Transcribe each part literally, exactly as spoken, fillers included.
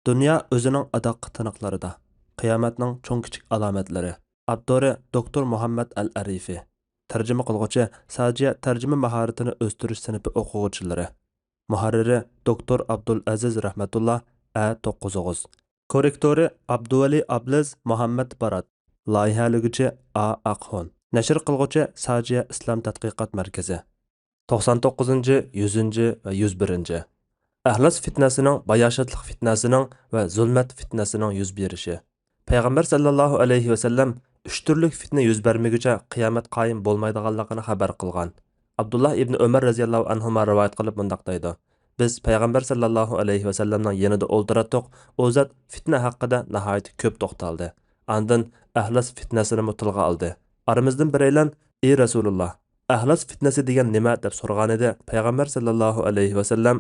دۇنيا ئۆزىنىڭ ئاداققى تىنىقلىرىدا. قىيامەتنىڭ چوڭ-كىچىك ئالامەتلىرى. ئاپتورى دوكتور مۇھەممەد ئەل ئەرىفى. تەرجىمە قىلغۇچى ساجىيە تەرجىمە ماھارىتىنى ئۆستۈرۈش سىنىپى ئوقۇغۇچىلىرى. مۇھەررىرى دوكتور ئابدۇلئەزىز رەھمەتۇللا، ئە توققۇز ئوغۇز. كوررېكتورى ئابدۇۋەلى ئابلىز مۇھەممەد بارات. لايىھەلىگۈچى ئا ئاقخۇن. نەشر قىلغۇچى ساجىيە ئىسلام تەتقىقات مەركىزى. توقسان توققۇزىنچى، يۈزىنچى ۋە يۈز بىرىنچى. ئەخلەس فىتنەسىنىڭ، باياشاتلىق فىتنەسىنىڭ ۋە زۇلمەت فىتنەسىنىڭ يۈز بېرىشى. پەيغەمبەر سەللەللاھۇ ئەلەيھى ۋەسەللەم ئۈچ تۈرلۈك فىتنە يۈز بەرمىگۈچە قىيامەت قايىم بولمايدىغانلىقىنى خەۋەر قىلغان. ئابدۇللا ئىبنى ئۆمەر رەزىياللاھۇ ئەنھۇما رىۋايەت قىلىپ مۇنداق دەيدۇ: بىز پەيغەمبەر سەللەللاھۇ ئەلەيھى ۋەسەللەمنىڭ يېنىدا ئولتۇراتتۇق، ئۇ زات فىتنە ھەققىدە ناھايىتى كۆپ توختالدى. ئاندىن ئەخلەس فىتنەسىنىمۇ تىلغا ئالدى. ئارىمىزدىن بىرەيلەن: ئى رەسۇلۇللا، ئەخلەس فىتنەسى دېگەن نېمە؟ دەپ سورىغانىدى. پەيغەمبەر سەللەللاھۇ ئەلەيھى ۋەسەللەم: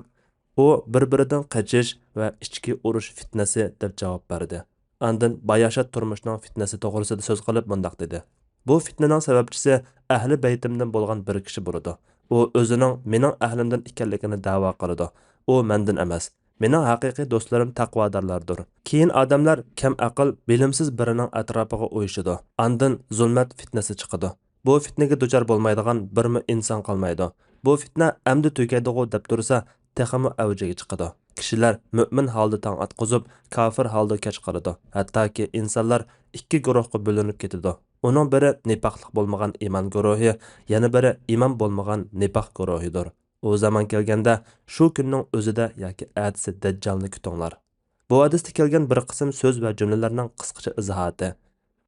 ئۇ بىر-بىرىدىن قېچىش ۋە ئىچكى ئۇرۇش فىتنەسى، دەپ جاۋاب بەردى. ئاندىن باياشات تۇرمۇشنىڭ فىتنەسى توغرىسىدا سۆز قىلىپ مۇنداق دېدى: بۇ فىتنىنىڭ سەۋەبچىسى ئەھلى بەيتىمدىن بولغان بىر كىشى بولىدۇ. ئۇ ئۆزىنىڭ مېنىڭ ئەھلىمدىن ئىكەنلىكىنى دەۋا قىلىدۇ. ئۇ مەندىن ئەمەس. مېنىڭ ھەقىقىي دوستلىرىم تەقۋادارلاردۇر. كېيىن ئادەملەر كەم ئەقىل، بىلىمسىز بىرىنىڭ ئەتراپىغا ئۇيۇشىدۇ. ئاندىن زۇلمەت فىتنىسى چىقىدۇ. بۇ فىتنىگە دۇچار بولمايدىغان بىرمۇ ئىنسان قالمايدۇ. بۇ فىتنە ئەمدى تۈگەيدىغۇ دەپ تۇرسا، تېخىمۇ ئەۋجىگە چىقىدۇ. كىشىلەر مۆمىن ھالدا تاڭ ئاتقۇزۇپ، كاپىر ھالدا كەچ قالىدۇ. ھەتتاكى ئىنسانلار ئىككى گۇرۇھقا بۆلۈنۈپ كېتىدۇ. ئۇنىڭ بىرى نىپاقلىق بولمىغان ئىمان گۇرۇھى، يەنە بىرى ئىمان بولمىغان نىپاق گۇرۇھىدۇر. ئۇ زامان كەلگەندە، شۇ كۈننىڭ ئۆزىدە ياكى ئەتىسى دەججالنى كۈتۈڭلار. بۇ ھەدىستە كەلگەن بىر قىسىم سۆز ۋە جۈملىلەرنىڭ قىسقىچە ئىزاھاتى.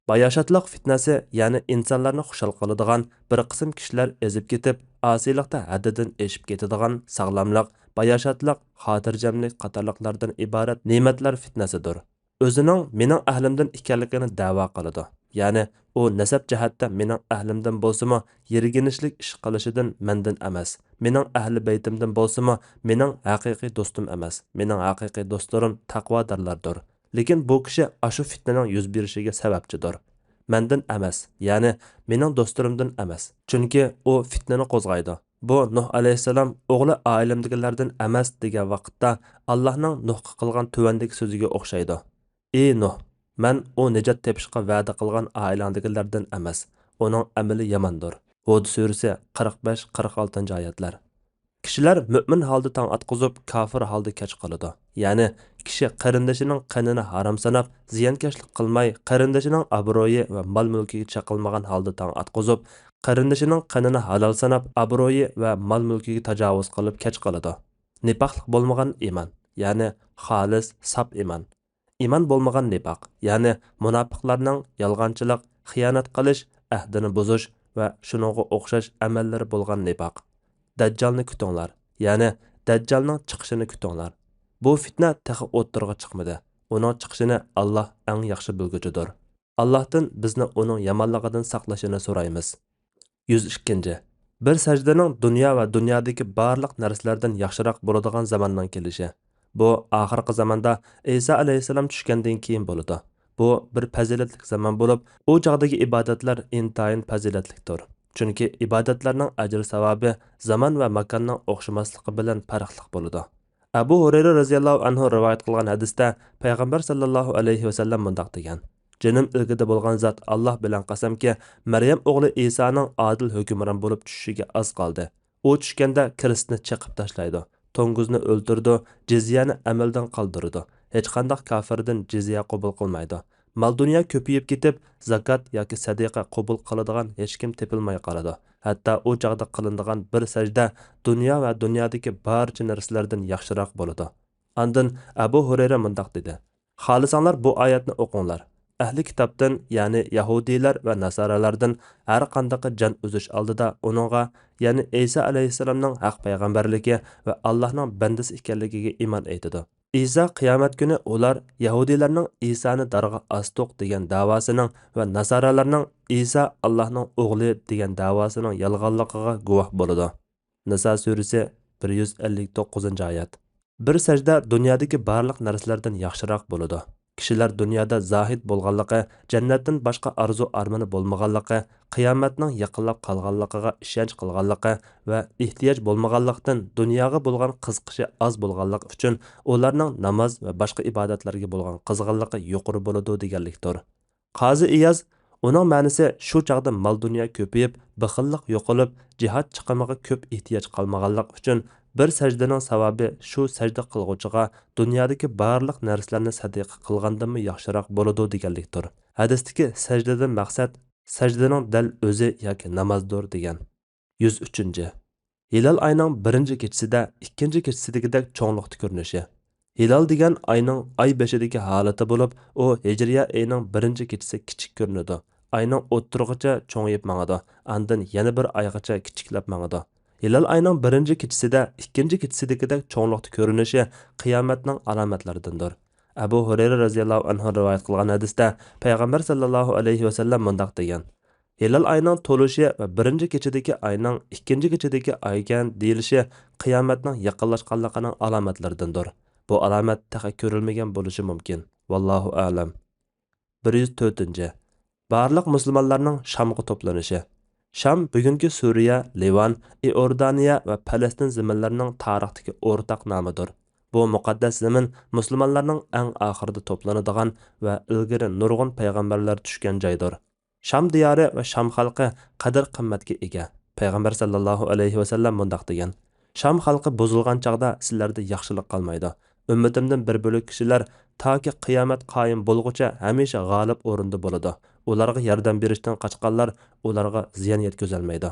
باياشاتلىق فىتنەسى، يەنى ئىنسانلارنى خۇشال قىلىدىغان، بىر قىسىم كىشىلەر ئېزىپ كېتىپ، ئاسىيلىقتا ھەددىدىن ئېشىپ كېتىدىغان ساغلاملىق، باياشاتلىق، خاتىرجەملىك قاتارلىقلاردىن ئىبارەت نېمەتلەر فىتنەسىدۇر. ئۆزىنىڭ مېنىڭ ئەھلىمدىن ئىكەنلىكىنى دەۋا قىلىدۇ. يەنى ئۇ نەسەب جەھەتتە مېنىڭ ئەھلىمدىن بولسىمۇ، يىرگىنچلىك ئىش قىلىشىدىن مەندىن ئەمەس، مېنىڭ ئەھلى بەيتىمدىن بولسىمۇ، مېنىڭ ھەقىقىي دوستۇم ئەمەس. مېنىڭ ھەقىقىي دوستلىرىم تەقۋادارلاردۇر. لېكىن بۇ كىشى ئاشۇ فىتنىنىڭ يۈز بېرىشىگە سەۋەبچىدۇر. مەندىن ئەمەس، يەنى مېنىڭ دوستلىرىمدىن ئەمەس. چۈنكى ئۇ فىتنىنى قوزغايدۇ. بۇ نۇھ ئەلەيھىسسالام ئوغلى ئائىلەمدىكىلەردىن ئەمەس دېگەن ۋاقىتتا، ئاللاھنىڭ نۇھقا قىلغان تۆۋەندىكى سۆزىگە ئوخشايدۇ: ئى نۇھ، مەن ئۇ نىجات تېپىشقا ۋەدە قىلغان ئائىلەڭدىكىلەردىن ئەمەس، ئۇنىڭ ئەمىلى ياماندۇر. ھۇد سۈرىسى، قىرىق بەش، قىرىق ئالتىنچى ئايەتلەر. كىشىلەر مۆمىن ھالدا تاڭ ئاتقۇزۇپ، كاپىر ھالدا كەچ قالىدۇ. يەنى كىشى قېرىندىشىنىڭ قېنىنى ھارام ساناپ، زىيانكەشلىك قىلماي، قېرىندىشىنىڭ ئابرۇيى ۋە مال-مۈلكىگە چېقىلمىغان ھالدا تاڭ ئاتقۇزۇپ، قېرىندىشىنىڭ قېنىنى ھالال ساناپ، ئابرۇيى ۋە مال-مۈلكىگە تاجاۋۇز قىلىپ كەچ قالىدۇ. نىپاقلىق بولمىغان ئىمان، يەنى خالىس، ساپ ئىمان. ئىمان بولمىغان نىپاق، يەنى مۇناپىقلارنىڭ يالغانچىلىق، خىيانەت قىلىش، ئەھدىنى بۇزۇش ۋە شۇنىڭغا ئوخشاش ئەمەللىرى بولغان نىپاق. دەججالنى كۈتۈڭلار، يەنى دەججالنىڭ چىقىشىنى كۈتۈڭلار. بۇ فىتنە تېخى ئوتتۇرىغا چىقمىدى. ئۇنىڭ چىقىشىنى ئاللاھ ئەڭ ياخشى بىلگۈچىدۇر. ئاللاھتىن بىزنى ئۇنىڭ يامانلىقىدىن ساقلىشىنى سورايمىز. يۈز ئىككىنچى. بىر سەجدىنىڭ دۇنيا ۋە دۇنيادىكى بارلىق نەرسىلەردىن ياخشىراق بولىدىغان زاماننىڭ كېلىشى. بۇ ئاخىرقى زاماندا ئەيسا ئەلەيھىسسالام چۈشكەندىن كېيىن بولىدۇ. بۇ بىر پەزىلەتلىك زامان بولۇپ، ئۇ چاغدىكى ئىبادەتلەر ئىنتايىن پەزىلەتلىكتۇر. چۈنكى ئىبادەتلەرنىڭ ئەجرى ساۋابى زامان ۋە ماكاننىڭ ئوخشىماسلىقى بىلەن پەرقلىق بولىدۇ. ئەبۇ ھۇرەيرە رەزىياللاھۇ ئەنھۇ رىۋايەت قىلغان ھەدىستە پەيغەمبەر سەللەللاھۇ ئەلەيھى ۋەسەللەم مۇنداق دېگەن: جېنىم ئىلكىدە بولغان زات ئاللاھ بىلەن قەسەمكى، مەريەم ئوغلى ئىسانىڭ ئادىل ھۆكۈمران بولۇپ چۈشۈشىگە ئاز قالدى. ئۇ چۈشكەندە كىرىستنى چېقىپ تاشلايدۇ، توڭگۇزنى ئۆلتۈرىدۇ، جىزيەنى ئەمەلدىن قالدۇرىدۇ، ھېچقانداق كاپىردىن جىزيە قوبۇل قىلمايدۇ. مال-دۇنيا كۆپىيىپ كېتىپ، زاكات ياكى سەدىقە قوبۇل قىلىدىغان ھېچكىم تېپىلماي قالىدۇ. ھەتتا ئۇ چاغدا قىلىنىدىغان بىر سەجدە دۇنيا ۋە دۇنيادىكى بارچە نەرسىلەردىن ياخشىراق بولىدۇ. ئاندىن ئەبۇ ھۇرەيرە مۇنداق دېدى: خالىساڭلار بۇ ئايەتنى ئوقۇڭلار. ئەھلى كىتابتىن، يەنى يەھۇدىيلار ۋە ناسارالاردىن ھەر قاندىقى جان ئۈزۈش ئالدىدا ئۇنىڭغا، يەنى ئەيسا ئەلەيھىسسالامنىڭ ھەق پەيغەمبەرلىكى ۋە ئاللاھنىڭ بەندىسى ئىكەنلىكىگە ئىمان ئېيتىدۇ. ئىسا قىيامەت كۈنى ئۇلار يەھۇدىيلارنىڭ ئىسانى دارغا ئاستۇق دېگەن دەۋاسىنىڭ ۋە ناسارالارنىڭ ئىسا ئاللاھنىڭ ئوغلى دېگەن دەۋاسىنىڭ يالغانلىقىغا گۇۋاھ بولىدۇ. نىسا سۈرىسى، بىر يۈز ئەللىك توققۇزىنچى ئايەت. بىر سەجدە دۇنيادىكى بارلىق نەرسىلەردىن ياخشىراق بولىدۇ. كىشىلەر دۇنيادا زاھىد بولغانلىقى، جەننەتتىن باشقا ئارزۇ-ئارمىنى بولمىغانلىقى، قىيامەتنىڭ يېقىنلاپ قالغانلىقىغا ئىشەنچ قىلغانلىقى ۋە ئېھتىياج بولمىغانلىقتىن، دۇنياغا بولغان قىزىقىشى ئاز بولغانلىقى ئۈچۈن ئۇلارنىڭ ناماز ۋە باشقا ئىبادەتلەرگە بولغان قىزغىنلىقى يۇقىرى بولىدۇ دېگەنلىكتۇر. قازى ئىياز، ئۇنىڭ مەنىسى شۇ چاغدا مال-دۇنيا كۆپىيىپ، بېخىللىق يوقىلىپ، جىھاد چىقىمىغا كۆپ ئېھتىياج قالمىغانلىقى ئۈچۈن، بىر سەجدىنىڭ ساۋابى شۇ سەجدە قىلغۇچىغا دۇنيادىكى بارلىق نەرسىلەرنى سەدىقە قىلغاندىنمۇ ياخشىراق بولىدۇ دېگەنلىكتۇر. ھەدىستىكى سەجدىدىن مەقسەت سەجدىنىڭ دەل ئۆزى ياكى نامازدۇر دېگەن. يۈز ئۈچىنچى. ھىلال ئاينىڭ بىرىنچى كېچىسىدە ئىككىنچى كېچىسىدىكىدەك چوڭلۇقتا كۆرۈنۈشى. ھىلال دېگەن ئاينىڭ ئاي بېشىدىكى ھالىتى بولۇپ، ئۇ ھىجرىيە ئېيىنىڭ بىرىنچى كېچىسى كىچىك كۆرۈنىدۇ. ئاينىڭ ئوتتۇرىغىچە چوڭىيىپ ماڭىدۇ، ئاندىن يەنە بىر ئايغىچە كىچىكلەپ ماڭىدۇ. ھىلال ئاينىڭ بىرىنچى كېچىسىدە ئىككىنچى كېچىسىدىكىدەك چوڭلۇقتا كۆرۈنۈشى قىيامەتنىڭ ئالامەتلىرىدىندۇر. ئەبۇ ھۇرەيرە رەزىياللاھۇ ئەنھۇ رىۋايەت قىلغان ھەدىستە پەيغەمبەر سەللەللاھۇ ئەلەيھى ۋەسەللەم مۇنداق دېگەن: ھىلال ئاينىڭ تولۇشى ۋە بىرىنچى كېچىدىكى ئاينىڭ ئىككىنچى كېچىدىكى ئايكەن دېيىلىشى قىيامەتنىڭ يېقىنلاشقانلىقىنىڭ ئالامەتلىرىدىندۇر. بۇ ئالامەت تېخى كۆرۈلمىگەن بولۇشى مۇمكىن. ۋاللاھۇ ئەلەم. بىر يۈز تۆتىنچى. بارلىق مۇسۇلمانلارنىڭ شامغا توپلىنىشى. شام بۈگۈنكى سۈرىيە، لىۋان، ئىئوردانىيە ۋە پەلەستىن زېمىنلىرىنىڭ تارىختىكى ئورتاق نامىدۇر. بۇ مۇقەددەس زېمىن مۇسۇلمانلارنىڭ ئەڭ ئاخىرىدا توپلىنىدىغان ۋە ئىلگىرى نۇرغۇن پەيغەمبەرلەر چۈشكەن جايدۇر. شام دىيارى ۋە شام خەلقى قەدىر-قىممەتكە ئىگە. پەيغەمبەر سەللەللاھۇ ئەلەيھى ۋەسەللەم مۇنداق دېگەن: شام خەلقى بۇزۇلغان چاغدا سىلەردە ياخشىلىق قالمايدۇ. ئۈممىتىمدىن بىر بۆلەك كىشىلەر تاكى قىيامەت قايىم بولغۇچە ھەمىشە غالىب ئورۇندا بولىدۇ. ئۇلارغا ياردەم بېرىشتىن قاچقانلار ئۇلارغا زىيان يەتكۈزەلمەيدۇ.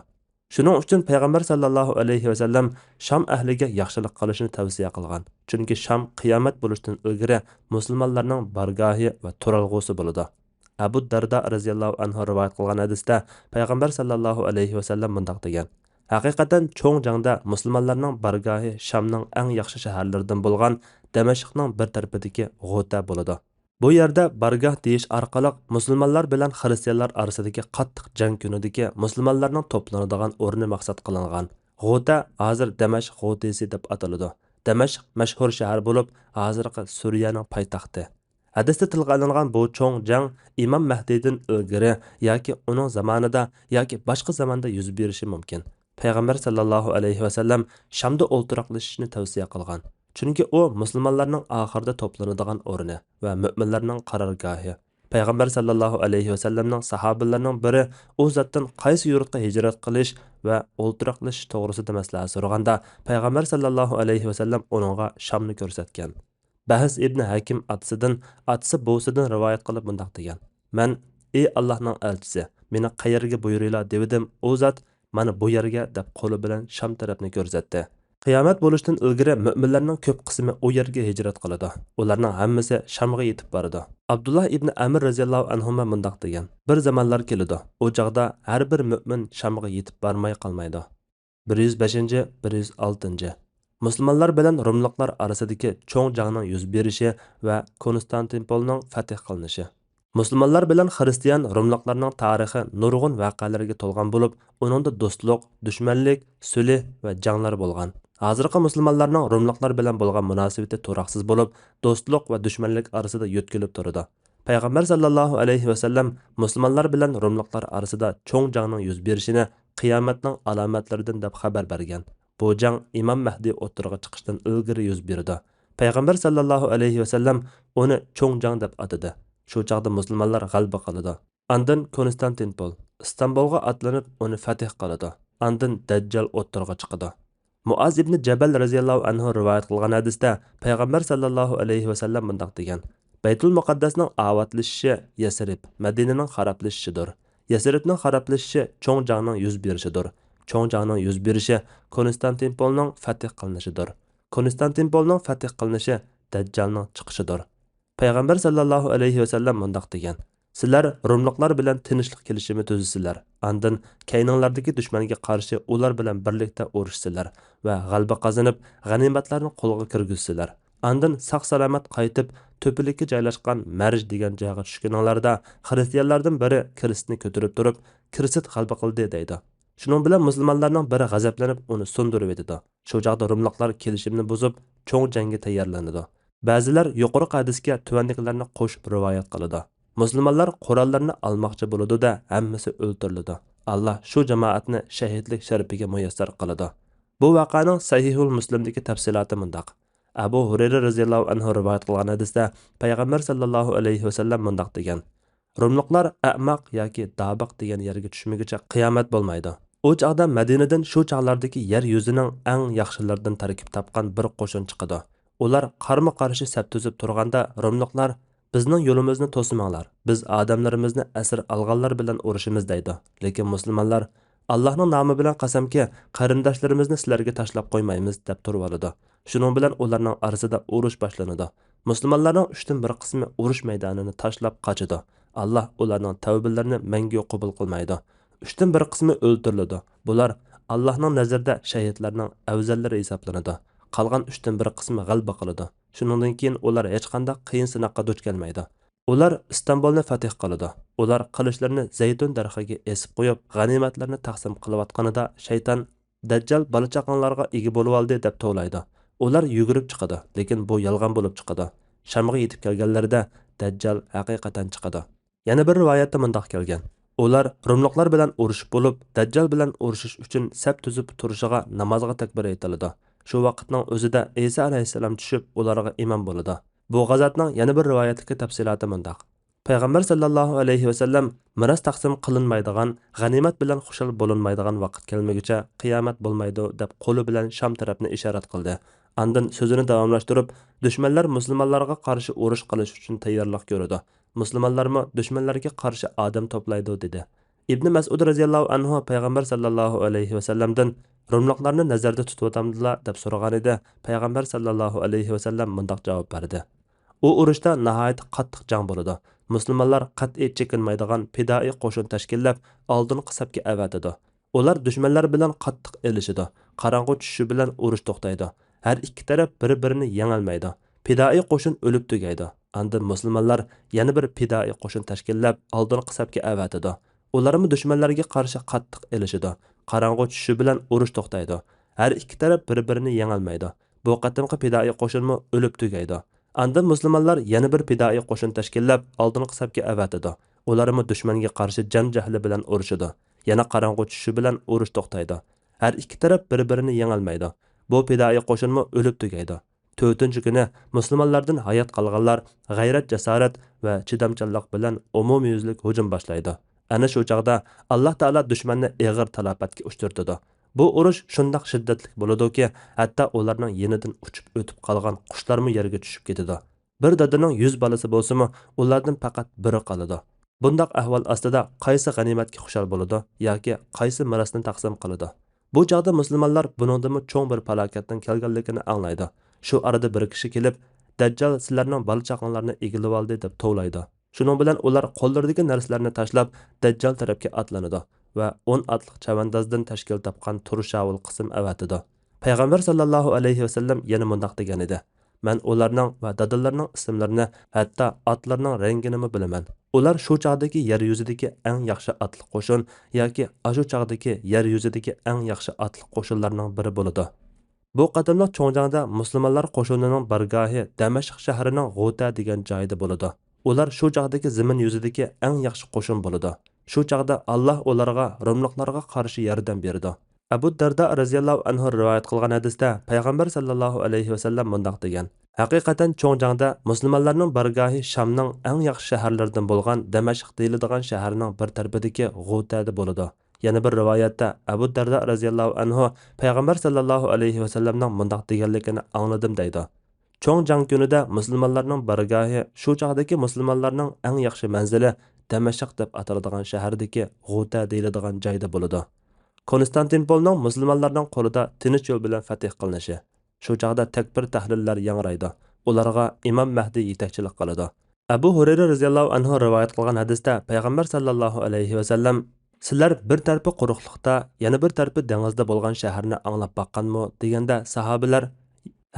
شۇنىڭ ئۈچۈن پەيغەمبەر سەللەللاھۇ ئەلەيھى ۋەسەللەم شام ئەھلىگە ياخشىلىق قىلىشنى تەۋسىيە قىلغان. چۈنكى شام قىيامەت بولۇشتىن ئىلگىرى مۇسۇلمانلارنىڭ بارگاھى ۋە تۇرالغۇسى بولىدۇ. ئەبۇ دەردا رەزىياللاھۇ ئەنھۇ رىۋايەت قىلغان ھەدىستە پەيغەمبەر سەللەللاھۇ ئەلەيھى ۋەسەللەم مۇنداق دېگەن: ھەقىقەتەن چوڭ جەڭدە مۇسۇلمانلارنىڭ بارگاھى شامنىڭ ئەڭ ياخشى شەھەرلىرىدىن بولغان دەمەشقنىڭ بىر تەرىپىدىكى غۇتە بولىدۇ. بۇ يەردە بارگاھ دېيىش ئارقىلىق مۇسۇلمانلار بىلەن خىرىستىيانلار ئارىسىدىكى قاتتىق جەڭ كۈنىدىكى مۇسۇلمانلارنىڭ توپلىنىدىغان ئورنى مەقسەت قىلىنغان. غۇتە ھازىر دەمەشق غۇتىسى دەپ ئاتىلىدۇ. دەمەشق مەشھۇر شەھەر بولۇپ، ھازىرقى سۈرىيەنىڭ پايتەختى. ھەدىستە تىلغا ئېلىنغان بۇ چوڭ جەڭ ئىمام مەھدىدىن ئىلگىرى ياكى ئۇنىڭ زامانىدا ياكى باشقا زاماندا يۈز بېرىشى مۇمكىن. پەيغەمبەر سەللەللاھۇ ئەلەيھى ۋەسەللەم شامدا ئولتۇراقلىشىشنى تەۋسىيە قىلغان. چۈنكى ئۇ مۇسۇلمانلارنىڭ ئاخىرىدا توپلىنىدىغان ئورنى ۋە مۆمىنلەرنىڭ قارارگاھى. پەيغەمبەر سەللەللاھۇ ئەلەيھى ۋەسەللەمنىڭ ساھابىلىرىنىڭ بىرى ئۇ زاتتىن قايسى يۇرتقا ھىجرەت قىلىش ۋە ئولتۇراقلىشىش توغرىسىدا مەسلىھەت سورىغاندا، پەيغەمبەر سەللەللاھۇ ئەلەيھى ۋەسەللەم ئۇنىڭغا شامنى كۆرسەتكەن. بەھز ئىبنى ھەكىم ئاتىسىدىن، ئاتىسى بوۋىسىدىن رىۋايەت قىلىپ مۇنداق دېگەن: مەن، ئى ئاللاھنىڭ ئەلچىسى، مېنى قەيەرگە بۇيرۇيلا دېۋىدىم، ئۇ زات، مانا بۇ يەرگە دەپ قولى بىلەن شام تەرەپنى كۆرسەتتى. قىيامەت بولۇشتىن ئىلگىرى مۆمىنلەرنىڭ كۆپ قىسمى ئۇ يەرگە ھىجرەت قىلىدۇ. ئۇلارنىڭ ھەممىسى شامغا يېتىپ بارىدۇ. ئابدۇللا ئىبنى ئەمر رەزىياللاھۇ ئەنھۇما مۇنداق دېگەن: بىر زامانلار كېلىدۇ، ئۇ چاغدا ھەر بىر مۆمىن شامغا يېتىپ بارماي قالمايدۇ. بىر يۈز بەشىنچى، بىر يۈز ئالتىنچى. مۇسۇلمانلار بىلەن روملۇقلار ئارىسىدىكى چوڭ جەڭنىڭ يۈز بېرىشى ۋە كونستانتىنپولنىڭ فەتھ قىلىنىشى. مۇسۇلمانلار بىلەن خىرىستىيان روملۇقلارنىڭ تارىخى نۇرغۇن ۋەقەلەرگە تولغان بولۇپ، ئۇنىڭدا دوستلۇق، دۈشمەنلىك، سۈلھ ۋە جەڭلەر بولغان. ھازىرقى مۇسۇلمانلارنىڭ روملۇقلار بىلەن بولغان مۇناسىۋىتى تۇراقسىز بولۇپ، دوستلۇق ۋە دۈشمەنلىك ئارىسىدا يۆتكىلىپ تۇرىدۇ. پەيغەمبەر سەللەللاھۇ ئەلەيھى ۋەسەللەم مۇسۇلمانلار بىلەن روملۇقلار ئارىسىدا چوڭ جەڭنىڭ يۈز بېرىشىنى قىيامەتنىڭ ئالامەتلىرىدىن دەپ خەۋەر بەرگەن. بۇ جەڭ ئىمام مەھدى ئوتتۇرىغا چىقىشتىن ئىلگىرى يۈز بېرىدۇ. پەيغەمبەر سەللەللاھۇ ئەلەيھى ۋەسەللەم ئۇنى چوڭ جەڭ دەپ ئاتىدى. شۇ چاغدا مۇسۇلمانلار غەلىبە قىلىدۇ. ئاندىن كونستانتىنپول، ئىستانبۇلغا ئاتلىنىپ، ئۇنى فەتھ قىلىدۇ. ئاندىن دەججال ئوتتۇرىغا چىقىدۇ. مۇئاز ئىبنى جەبەل رەزىياللاھۇ ئەنھۇ رىۋايەت قىلغان ھەدىستە پەيغەمبەر سەللەللاھۇ ئەلەيھى ۋەسەللەم مۇنداق دېگەن: بەيتۇل مۇقەددەسنىڭ ئاۋاتلىشىشى يەسرىب، مەدىنىنىڭ خارابلىشىشىدۇر. يەسرىبنىڭ خارابلىشىشى چوڭ جەڭنىڭ يۈز بېرىشىدۇر. چوڭ جەڭنىڭ يۈز بېرىشى كونستانتىنپولنىڭ فەتھ قىلىنىشىدۇر. كونستانتىنپولنىڭ فەتھ قىلىنىشى دەججالنىڭ چىقىشىدۇر. پەيغەمبەر سەللەللاھۇ ئەلەيھى ۋەسەللەم مۇنداق دېگەن: سىلەر روملۇقلار بىلەن تىنچلىق كېلىشىمى تۈزىسىلەر، ئاندىن كەينىڭلاردىكى دۈشمەنگە قارشى ئۇلار بىلەن بىرلىكتە ئۇرۇشىسىلەر ۋە غەلىبە قازىنىپ، غەنىيمەتلەرنى قولغا كىرگۈزىسىلەر. ئاندىن ساق-سالامەت قايتىپ، تۆپىلىككە جايلاشقان مەرج دېگەن جايغا چۈشكىنىڭلاردا، خىرىستىيانلاردىن بىرى كىرىستنى كۆتۈرۈپ تۇرۇپ، كىرىست غەلىبە قىلدى دەيدۇ. شۇنىڭ بىلەن مۇسۇلمانلارنىڭ بىرى غەزەپلىنىپ ئۇنى سۇندۇرۇۋېتىدۇ. شۇ چاغدا روملۇقلار كېلىشىمنى بۇزۇپ، چوڭ جەڭگە تەييارلىنىدۇ. بەزىلەر يۇقىرىقى ھەدىسكە تۆۋەندىكىلەرنى قوشۇپ رىۋايەت قىلىدۇ: مۇسۇلمانلار قوراللىرىنى ئالماقچى بولىدۇ-دە، ھەممىسى ئۆلتۈرۈلىدۇ. ئاللا شۇ جامائەتنى شەھىدلىك شەرىپىگە مۇيەسسەر قىلىدۇ. بۇ ۋەقەنىڭ سەھىھۇل مۇسلىمدىكى تەپسىلاتى مۇنداق. ئەبۇ ھۇرەيرە رەزىياللاھۇ ئەنھۇ رىۋايەت قىلغان ھەدىستە پەيغەمبەر سەللەللاھۇ ئەلەيھى ۋەسەللەم مۇنداق دېگەن: رۇملۇقلار ئەماق ياكى دابىق دېگەن يەرگە چۈشمىگۈچە قىيامەت بولمايدۇ. ئۇ چاغدا مەدىنىدىن شۇ چاغلاردىكى يەر يۈزىنىڭ ئەڭ ياخشىلىرىدىن تەركىب تاپقان بىر قوشۇن چىقىدۇ. ئۇلار قارمۇ قارشى سەپ تۈزۈپ تۇرغاندا، رۇملۇقلار: «بىزنىڭ يولىمىزنى توسماڭلار، بىز ئادەملىرىمىزنى ئەسىر ئالغانلار بىلەن ئۇرۇشىمىز» دەيدۇ. لېكىن مۇسۇلمانلار: «ئاللاھنىڭ نامى بىلەن قەسەمكى، قېرىنداشلىرىمىزنى سىلەرگە تاشلاپ قويمايمىز» دەپ تۇرۇۋالىدۇ. شۇنىڭ بىلەن ئۇلارنىڭ ئارىسىدا ئۇرۇش باشلىنىدۇ. مۇسۇلمانلارنىڭ ئۈچتىن بىر قىسمى ئۇرۇش مەيدانىنى تاشلاپ قاچىدۇ. ئاللاھ ئۇلارنىڭ تەۋبىلىرىنى مەڭگۈ قوبۇل قىلمايدۇ. ئۈچتىن بىر قىسمى ئۆلتۈرۈلىدۇ. بۇلار ئاللاھنىڭ نەزىرىدە شەھىدلەرنىڭ ئەۋزەللىرى ھېسابلىنىدۇ. قالغان ئۈچتىن بىر قىسمى غەلىبە قىلىدۇ. شۇنىڭدىن كېيىن ئۇلار ھېچقانداق قىيىن سىناققا دۇچ كەلمەيدۇ. ئۇلار ئىستانبۇلنى فەتھ قىلىدۇ. ئۇلار قىلىچلىرىنى زەيتۇن دەرىخىگە ئېسىپ قويۇپ، غەنىيمەتلەرنى تەقسىم قىلىۋاتقىنىدا، شەيتان: «دەججال بالا-چاقاڭلارغا ئىگە بولۇۋالدى» دەپ توۋلايدۇ. ئۇلار يۈگۈرۈپ چىقىدۇ، لېكىن بۇ يالغان بولۇپ چىقىدۇ. شامغا يېتىپ كەلگەنلىرىدە دەججال ھەقىقەتەن چىقىدۇ. يەنە بىر رىۋايەتتە مۇنداق كەلگەن: ئۇلار رۇملۇقلار بىلەن ئۇرۇشۇپ بولۇپ، دەججال بىلەن ئۇرۇشۇش ئۈچۈن سەپ تۈزۈپ تۇرۇشىغا نامازغا تەكبىر ئېيتىلىدۇ. شۇ ۋاقىتنىڭ ئۆزىدە ئەيسا ئەلەيھىسسالام چۈشۈپ، ئۇلارغا ئىمام بولىدۇ. بۇ غازاتنىڭ يەنە بىر رىۋايەتتىكى تەپسىلاتى مۇنداق. پەيغەمبەر سەللەللاھۇ ئەلەيھى ۋەسەللەم: «مىراس تەقسىم قىلىنمايدىغان، غەنىيمەت بىلەن خۇشال بولۇنمايدىغان ۋاقىت كەلمىگۈچە قىيامەت بولمايدۇ» دەپ قولى بىلەن شام تەرەپنى ئىشارەت قىلدى. ئاندىن سۆزىنى داۋاملاشتۇرۇپ: «دۈشمەنلەر مۇسۇلمانلارغا قارشى ئۇرۇش قىلىش ئۈچۈن تەييارلىق كۆرىدۇ. مۇسۇلمانلارمۇ دۈشمەنلەرگە قارشى ئادەم توپلايدۇ» دېدى. ئىبنى مەسئۇد رەزىياللاھۇ ئەنھۇ پەيغەمبەر سەللەللاھۇ ئەلەيھى ۋەسەللەمدىن: «رۇملۇقلارنى نەزەردە تۇتۇۋاتامدىلا؟» دەپ سورىغانىدى. پەيغەمبەر سەللەللاھۇ ئەلەيھى ۋەسەللەم مۇنداق جاۋاب بەردى: «ئۇ ئۇرۇشتا ناھايىتى قاتتىق جەڭ بولىدۇ. مۇسۇلمانلار قەتئىي چېكىنمەيدىغان پىدائىي قوشۇن تەشكىللەپ، ئالدىنقى سەپكە ئەۋەتىدۇ. ئۇلار دۈشمەنلەر بىلەن قاتتىق ئېلىشىدۇ. قاراڭغۇ چۈشۈشى بىلەن ئۇرۇش توختايدۇ. ھەر ئىككى تەرەپ بىر-بىرىنى يېڭەلمەيدۇ. پىدائىي قوشۇن ئۆلۈپ تۈگەيدۇ. ئاندىن مۇسۇلمانلار يەنە بىر پىدائىي قوشۇن تەشكىللەپ، ئالدىنقى سەپكە ئەۋەتىدۇ. ئۇلارمۇ دۈشمەنلەرگە قارشى قاتتىق ئېلىشىدۇ. قاراڭغۇ چۈشۈشى بىلەن ئۇرۇش توختايدۇ. ھەر ئىككى تەرەپ بىر-بىرىنى يېڭەلمەيدۇ. بۇ قېتىمقى پىدائىي قوشۇنمۇ ئۆلۈپ تۈگەيدۇ. ئاندىن مۇسۇلمانلار يەنە بىر پىدائىي قوشۇن تەشكىللەپ، ئالدىنقى سەپكە ئەۋەتىدۇ. ئۇلارمۇ دۈشمەنگە قارشى جان جەھلى بىلەن ئۇرۇشىدۇ. يەنە قاراڭغۇ چۈشۈشى بىلەن ئۇرۇش توختايدۇ. ھەر ئىككى تەرەپ بىر-بىرىنى يېڭەلمەيدۇ. بۇ پىدائىي قوشۇنمۇ ئۆلۈپ تۈگەيدۇ. تۆتىنچى كۈنى مۇسۇلمانلاردىن ھايات قالغانلار غەيرەت-جاسارەت ۋە چىدامچانلىق بىلەن ئومۇميۈزلۈك ھۇجۇم باشلايدۇ. ئەنە شۇ چاغدا ئاللاھ تائالا دۈشمەننى ئېغىر تالاپەتكە ئۇچرىتىدۇ. بۇ ئۇرۇش شۇنداق شىددەتلىك بولىدۇكى، ھەتتا ئۇلارنىڭ يېنىدىن ئۇچۇپ ئۆتۈپ قالغان قۇشلارمۇ يەرگە چۈشۈپ كېتىدۇ. بىر دادىنىڭ يۈز بالىسى بولسىمۇ، ئۇلاردىن پەقەت بىرى قالىدۇ. بۇنداق ئەھۋال ئاستىدا قايسى غەنىيمەتكە خۇشال بولىدۇ ياكى قايسى مىراسنى تەقسىم قىلىدۇ؟ بۇ چاغدا مۇسۇلمانلار بۇنىڭدىنمۇ چوڭ بىر پالاكەتنىڭ كەلگەنلىكىنى ئاڭلايدۇ. شۇ ئارىدا بىر كىشى كېلىپ، «دەججال سىلەرنىڭ بالا-چاقاڭلارنى ئىگىلىۋالدى» دەپ توۋلايدۇ. شۇنىڭ بىلەن ئۇلار قوللىرىدىكى نەرسىلەرنى تاشلاپ، دەججال تەرەپكە ئاتلىنىدۇ ۋە ئون ئاتلىق چەۋەندازدىن تەشكىل تاپقان تۇرشاۋۇل قىسىم ئەۋەتىدۇ. پەيغەمبەر سەللەللاھۇ ئەلەيھى ۋەسەللەم يەنە مۇنداق دېگەن ئىدى: «مەن ئۇلارنىڭ ۋە دادىلىرىنىڭ ئىسىملىرىنى، ھەتتا ئاتلىرىنىڭ رەڭگىنىمۇ بىلىمەن. ئۇلار شۇ چاغدىكى يەر يۈزىدىكى ئەڭ ياخشى ئاتلىق قوشۇن ياكى ئاشۇ چاغدىكى يەر يۈزىدىكى ئەڭ ياخشى ئاتلىق قوشۇنلارنىڭ بىرى بولىدۇ.» بۇ قېتىملىق چوڭ جەڭدە مۇسۇلمانلار قوشۇنىنىڭ بارگاھى دەمەشق شەھىرىنىڭ غۇتە دېگەن جايىدا بولىدۇ. ئۇلار شۇ چاغدىكى زېمىن يۈزىدىكى ئەڭ ياخشى قوشۇن بولىدۇ. شۇ چاغدا ئاللاھ ئۇلارغا، روملۇقلارغا قارشى ياردەم بېرىدۇ. ئەبۇ دەردا رەزىياللاھۇ ئەنھۇ رىۋايەت قىلغان ھەدىستە پەيغەمبەر سەللەللاھۇ ئەلەيھى ۋەسەللەم مۇنداق دېگەن: «ھەقىقەتەن چوڭ جەڭدە مۇسۇلمانلارنىڭ بارگاھى شامنىڭ ئەڭ ياخشى شەھەرلىرىدىن بولغان دەمەشق دېيىلىدىغان شەھەرنىڭ بىر تەرىپىدىكى غۇتەدە بولىدۇ.» يەنە بىر رىۋايەتتە ئەبۇ دەردا رەزىياللاھۇ ئەنھۇ پەيغەمبەر سەللەللاھۇ ئەلەيھى ۋەسەللەمنىڭ مۇنداق دېگەنلىكىنى ئاڭلىدىم دەيدۇ: «چوڭ جەڭ كۈنىدە مۇسۇلمانلارنىڭ بارگاھى، شۇ چاغدىكى مۇسۇلمانلارنىڭ ئەڭ ياخشى مەنزىلى دەمەشق دەپ ئاتىلىدىغان شەھەردىكى غۇتە دېيىلىدىغان جايدا بولىدۇ.» كونستانتىنپولنىڭ مۇسۇلمانلارنىڭ قولىدا تىنچ يول بىلەن فەتھ قىلىنىشى. شۇ چاغدا تەكبىر تەھلىللەر ياڭرايدۇ. ئۇلارغا ئىمام مەھدى يېتەكچىلىك قىلىدۇ. ئەبۇ ھۇرەيرە رەزىياللاھۇ ئەنھۇ رىۋايەت قىلغان ھەدىستە پەيغەمبەر سەللەللاھۇ ئەلەيھى ۋەسەللەم: «سىلەر بىر تەرىپى قۇرۇقلۇقتا، يەنە بىر تەرىپى دېڭىزدا بولغان شەھەرنى ئاڭلاپ باققانمۇ؟» دېگەندە ساھابىلەر: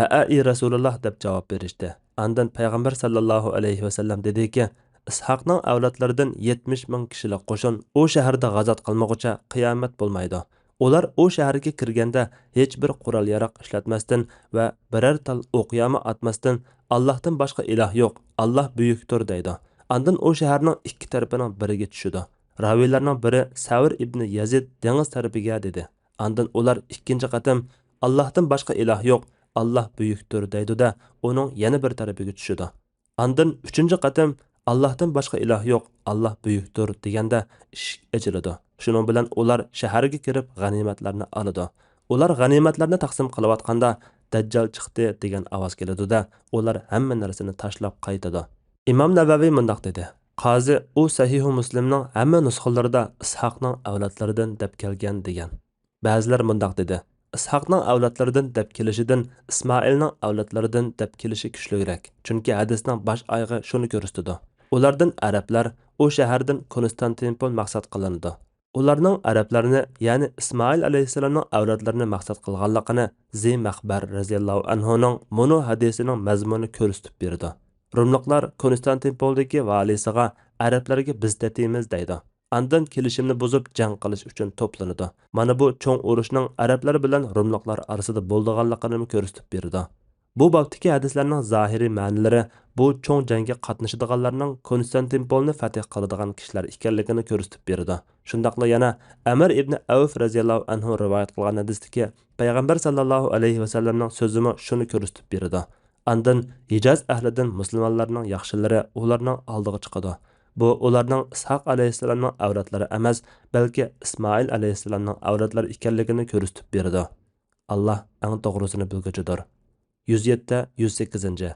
«ھەئە، ئى رەسۇلۇللاھ» دەپ جاۋاب بېرىشتى. ئاندىن پەيغەمبەر سەللەللاھۇ ئەلەيھى ۋەسەللەم دېدىكى: «ئىسھاقنىڭ ئەۋلادلىرىدىن يەتمىش مىڭ كىشىلىك قوشۇن ئۇ شەھەردە غازات قىلمىغۇچە قىيامەت بولمايدۇ. ئۇلار ئۇ شەھەرگە كىرگەندە ھېچبىر قورال-ياراغ ئىشلەتمەستىن ۋە بىرەر تال ئوق-يامە ئاتماستىن، «ئاللاھتىن باشقا ئىلاھ يوق، ئاللاھ بۈيۈكتۇر» دەيدۇ. ئاندىن ئۇ شەھەرنىڭ ئىككى تەرىپىنىڭ بىرىگە چۈشىدۇ. راۋىيلارنىڭ بىرى سەۋر ئىبنى يەزىد دېڭىز تەرىپىگە دېدى. ئاندىن ئۇلار ئىككىنچى قېتىم، «ئاللاھتىن باشقا ئىلاھ يوق، ئاللاھ بۈيۈكتۇر» دەيدۇ-دە، ئۇنىڭ يەنە بىر تەرىپىگە چۈشىدۇ. ئاندىن ئۈچىنچى قېتىم، «ئاللاھتىن باشقا ئىلاھ يوق، ئاللاھ بۈيۈكتۇر» دېگەندە، ئىشىك ئېچىلىدۇ. شۇنىڭ بىلەن ئۇلار شەھەرگە كىرىپ، غەنىيمەتلەرنى ئالىدۇ. ئۇلار غەنىيمەتلەرنى تەقسىم قىلىۋاتقاندا، «دەججال چىقتى» دېگەن ئاۋاز كېلىدۇ-دە، ئۇلار ھەممە نەرسىنى تاشلاپ قايتىدۇ. ئىمام نەۋەۋى مۇنداق دېدى، قازى، ئۇ سەھىھۇ مۇسلىمنىڭ ھەممە نۇسخىلىرىدا «ئىسھاقنىڭ ئەۋلادلىرىدىن» دەپ كەلگەن دېگەن. بەزىلەر مۇنداق دېدى، «ئىسھاقنىڭ ئەۋلادلىرىدىن» دەپ كېلىشىدىن «ئىسمائىلنىڭ ئەۋلادلىرىدىن» دەپ كېلىشى كۈچلۈكرەك، چۈنكى ھەدىسنىڭ باش ئايىغى شۇنى كۆرسىتىدۇ. ئۇلاردىن ئەرەبلەر، ئۇ شەھەردىن كونستانتىنپول مەقسەت قىلىنىدۇ. ئۇلارنىڭ ئەرەبلەرنى، يەنى ئىسمائىل ئەلەيھىسسالامنىڭ ئەۋلادلىرىنى مەقسەت قىلغانلىقىنى زى مەخبەر رەزىياللاھۇ ئەنھۇنىڭ مۇنۇ ھەدىسىنىڭ مەزمۇنى كۆرسىتىپ بېرىدۇ. روملۇقلار كونستانتىنپولدىكى ۋالىسىغا ئەرەبلەرگە «بىز تېتىيمىز» دەيدۇ. ئاندىن كېلىشىمنى بۇزۇپ جەڭ قىلىش ئۈچۈن توپلىنىدۇ. مانا بۇ چوڭ ئۇرۇشنىڭ ئەرەبلەر بىلەن روملۇقلار ئارىسىدا بولىدىغانلىقىنىمۇ كۆرسىتىپ بېرىدۇ. بۇ بابتىكى ھەدىسلەرنىڭ زاھىرىي مەنىلىرى بۇ چوڭ جەڭگە قاتنىشىدىغانلارنىڭ كونستانتىنپولنى فەتھ قىلىدىغان كىشىلەر ئىكەنلىكىنى كۆرسىتىپ بېرىدۇ. شۇنداقلا يەنە ئەمىر ئىبنى ئەۋف رەزىياللاھۇ ئەنھۇ رىۋايەت قىلغان ھەدىستىكى پەيغەمبەر ساللاللاھۇ ئەلەيھى ۋەسەللەمنىڭ سۆزىمۇ شۇنى كۆرسىتىپ بېرىدۇ. ئاندىن ھىجاز ئەھلىدىن مۇسۇلمانلارنىڭ ياخشىلىرى ئۇلارنىڭ ئالدىغا چىقىدۇ. بۇ ئۇلارنىڭ ئىسھاق ئەلەيھىسسالامنىڭ ئەۋلادلىرى ئەمەس، بەلكى ئىسمائىل ئەلەيھىسسالامنىڭ ئەۋلادلىرى ئىكەنلىكىنى كۆرسىتىپ بېرىدۇ. ئاللاھ ئەڭ توغرىسىنى بىلگۈچىدۇر. يۈز يەتتە، يۈز سەككىزىنچى.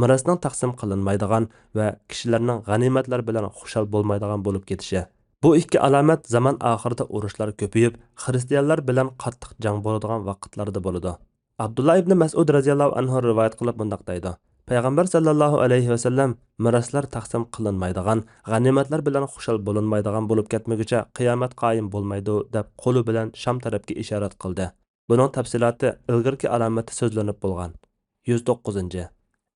مىراسنىڭ تەقسىم قىلىنمايدىغان ۋە كىشىلەرنىڭ غەنىيمەتلەر بىلەن خۇشال بولمايدىغان بولۇپ كېتىشى. بۇ ئىككى ئالامەت زامان ئاخىرىدا ئۇرۇشلار كۆپىيىپ، خىرىستىيانلار بىلەن قاتتىق جەڭ بولىدىغان ۋاقىتلاردا بولىدۇ. ئابدۇللا ئىبنى مەسئۇد رەزىياللاھۇ ئەنھۇ رىۋايەت قىلىپ مۇنداق دەيدۇ، پەيغەمبەر ساللاللاھۇ ئەلەيھى ۋەسەللەم، مىراسلار تەقسىم قىلىنمايدىغان، غەنىيمەتلەر بىلەن خۇشال بولۇنمايدىغان بولۇپ كەتمىگۈچە قىيامەت قايىم بولمايدۇ، دەپ قولى بىلەن شام تەرەپكە ئىشارەت قىلدى. بۇنىڭ تەپسىلاتى ئىلگىرىكى ئالامەتتە سۆزلىنىپ بولغان. يۈز توققۇزىنچى.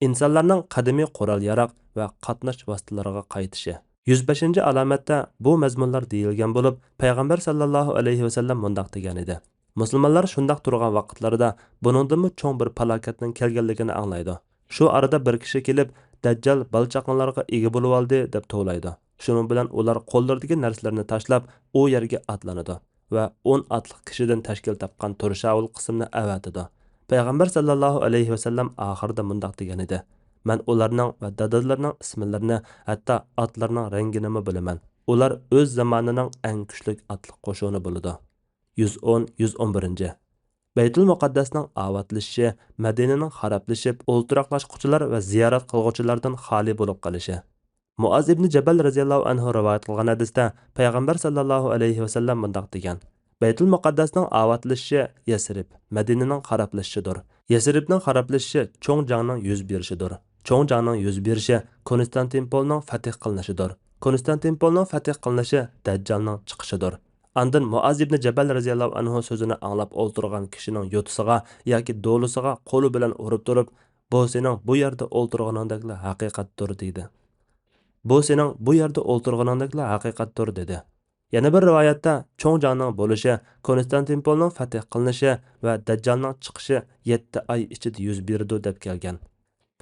ئىنسانلارنىڭ قەدىمىي قورال-ياراغ ۋە قاتناش ۋاسىتىلىرىغا قايتىشى. يۈز بەشىنچى ئالامەتتە بۇ مەزمۇنلار دېيىلگەن بولۇپ، پەيغەمبەر ساللاللاھۇ ئەلەيھى ۋەسەللەم مۇنداق دېگەن ئىدى، مۇسۇلمانلار شۇنداق تۇرغان ۋاقىتلىرىدا بۇنىڭدىنمۇ چوڭ بىر پالاكەتنىڭ كەلگەنلىكىنى ئاڭلايدۇ. شۇ ئارىدا بىر كىشى كېلىپ، «دەججال بالا-چاقىڭلارغا ئىگە بولۇۋالدى» دەپ توۋلايدۇ. شۇنىڭ بىلەن ئۇلار قوللىرىدىكى نەرسىلىرىنى تاشلاپ، ئۇ يەرگە ئاتلىنىدۇ ۋە ئون ئاتلىق كىشىدىن تەشكىل تاپقان تۇرشاۋۇل قىسىمنى ئەۋەتىدۇ. پەيغەمبەر ساللاللاھۇ ئەلەيھى ۋەسەللەم ئاخىرىدا مۇنداق دېگەن ئىدى، «مەن ئۇلارنىڭ ۋە دادىلىرىنىڭ ئىسىملىرىنى، ھەتتا ئاتلىرىنىڭ رەڭگىنىمۇ بىلىمەن. ئۇلار ئۆز زامانىنىڭ ئەڭ كۈچلۈك ئاتلىق قوشۇنى بولىدۇ.» يۈز ئون، يۈز ئون بىرىنچى. بەيتۇل مۇقەددەسنىڭ ئاۋاتلىشىشى، مەدىنىنىڭ خارابلىشىپ، ئولتۇراقلاشقۇچىلار ۋە زىيارەت قىلغۇچىلاردىن خالىي بولۇپ قېلىشى. مۇئاز ئىبنى جەبەل رەزىياللاھۇ ئەنھۇ رىۋايەت قىلغان ھەدىستە پەيغەمبەر ساللاللاھۇ ئەلەيھى ۋەسەللەم مۇنداق دېگەن، بەيتۇل مۇقەددەسنىڭ ئاۋاتلىشىشى يەسرىب، مەدىنىنىڭ خارابلىشىشىدۇر. يەسرىبنىڭ خارابلىشىشى چوڭ جەڭنىڭ يۈز بېرىشىدۇر. چوڭ جەڭنىڭ يۈز بېرىشى كونستانتىنپولنىڭ فەتھ قىلىنىشىدۇر. كونستانتىنپولنىڭ فەتھ قىلىنىشى دەججالنىڭ چىقىشىدۇر. ئاندىن مۇئاز ئىبنى جەبەل رەزىياللاھۇ ئەنھۇ سۆزىنى ئاڭلاپ ئولتۇرغان كىشىنىڭ يوتىسىغا ياكى دولىسىغا قولى بىلەن ئۇرۇپ تۇرۇپ، «بۇ سېنىڭ بۇ يەردە ئولتۇرغىنىڭدەكلا ھەقىقەتتۇر» دېدى. «بۇ سېنىڭ بۇ يەردە ئولتۇرغىنىڭدەكلا ھەقىقەتتۇر» دېدى. يەنە بىر رىۋايەتتە، چوڭ جەڭنىڭ بولۇشى، كونستانتىنپولنىڭ فەتھ قىلىنىشى ۋە دەججالنىڭ چىقىشى يەتتە ئاي ئىچىدە يۈز بېرىدۇ، دەپ كەلگەن.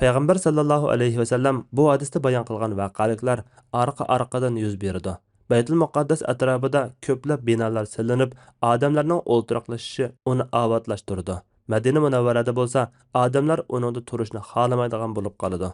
پەيغەمبەر ساللاللاھۇ ئەلەيھى ۋەسەللەم بۇ ھەدىستە بايان قىلغان ۋەقەلىكلەر ئارقا-ئارقىدىن يۈز بېرىدۇ. بەيتۇل مۇقەددەس ئەتراپىدا كۆپلەپ بىنالار سېلىنىپ، ئادەملەرنىڭ ئولتۇراقلىشىشى ئۇنى ئاۋاتلاشتۇرىدۇ. مەدىنە مۇنەۋۋەرەدە بولسا، ئادەملەر ئۇنىڭدا تۇرۇشنى خالىمايدىغان بولۇپ قالىدۇ.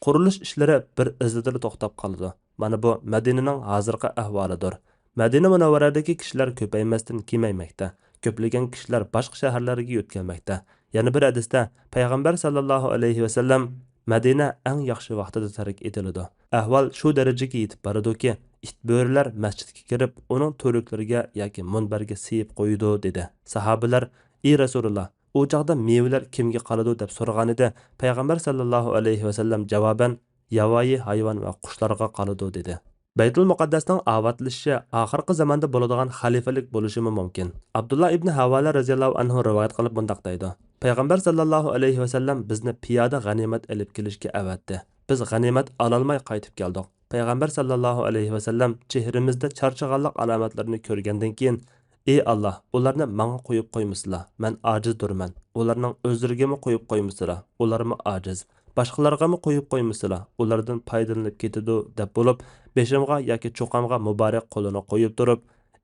قۇرۇلۇش ئىشلىرى بىر ئىززىدىلا توختاپ قالىدۇ. مانا بۇ مەدىنىنىڭ ھازىرقى ئەھۋالىدۇر. مەدىنە مۇنەۋۋەرەدىكى كىشىلەر كۆپەيمەستىن كېمەيمەكتە. كۆپلىگەن كىشىلەر باشقا شەھەرلەرگە يۆتكەلمەكتە. يەنە بىر ھەدىستە پەيغەمبەر ساللاللاھۇ ئەلەيھى ۋەسەللەم، «مەدىنە ئەڭ ياخشى ۋاقتىدا تەرك ئېتىلىدۇ. ئەھۋال شۇ دەرىجىگە يېتىپ بارىدۇكى، ئىت بۆرىلەر مەسچىتكە كىرىپ، ئۇنىڭ تۈۋرۈكلىرىگە ياكى مۇنبەرگە سىيىپ قويىدۇ» دېدى. ساھابىلەر، «ئى رەسۇلاللا، ئۇ چاغدا مېۋىلەر كىمگە قالىدۇ؟» دەپ سورىغانىدى، پەيغەمبەر ساللاللاھۇ ئەلەيھى ۋەسەللەم جاۋابەن، «ياۋايى ھايۋان ۋە قۇشلارغا قالىدۇ» دېدى. بەيتۇل مۇقەددەسنىڭ ئاۋاتلىشىشى ئاخىرقى زاماندا بولىدىغان خەلىپىلىك بولۇشىمۇ مۇمكىن. ئابدۇللا ئىبنى ھاۋالە رەزىياللاھۇ ئەنھۇ رىۋايەت قىلىپ مۇنداق دەيدۇ، پەيغەمبەر ساللاللاھۇ ئەلەيھى ۋەسەللەم بىزنى پىيادە غەنىيمەت ئېلىپ كېلىشكە ئەۋەتتى. بىز غەنىيمەت ئالالماي قايتىپ كەلدۇق. پەيغەمبەر ساللاللاھۇ ئەلەيھى ۋەسەللەم چېھرىمىزدە چارچىغانلىق ئالامەتلىرىنى كۆرگەندىن كېيىن، ئى ئاللا، ئۇلارنى ماڭا قويۇپ قويمىسىلا، مەن ئاجىزدۇرمەن. ئۇلارنىڭ ئۆزلىرىگىمۇ قويۇپ قويمىسىلا، ئۇلارمۇ ئاجىز. باشقىلارغىمۇ قويۇپ قويمىسىلا، ئۇلاردىن پايدىلىنىپ كېتىدۇ، دەپ بولۇپ، بېشىمغا ياكى چوقامغا مۇبارەك قولىنى قويۇپ تۇرۇپ،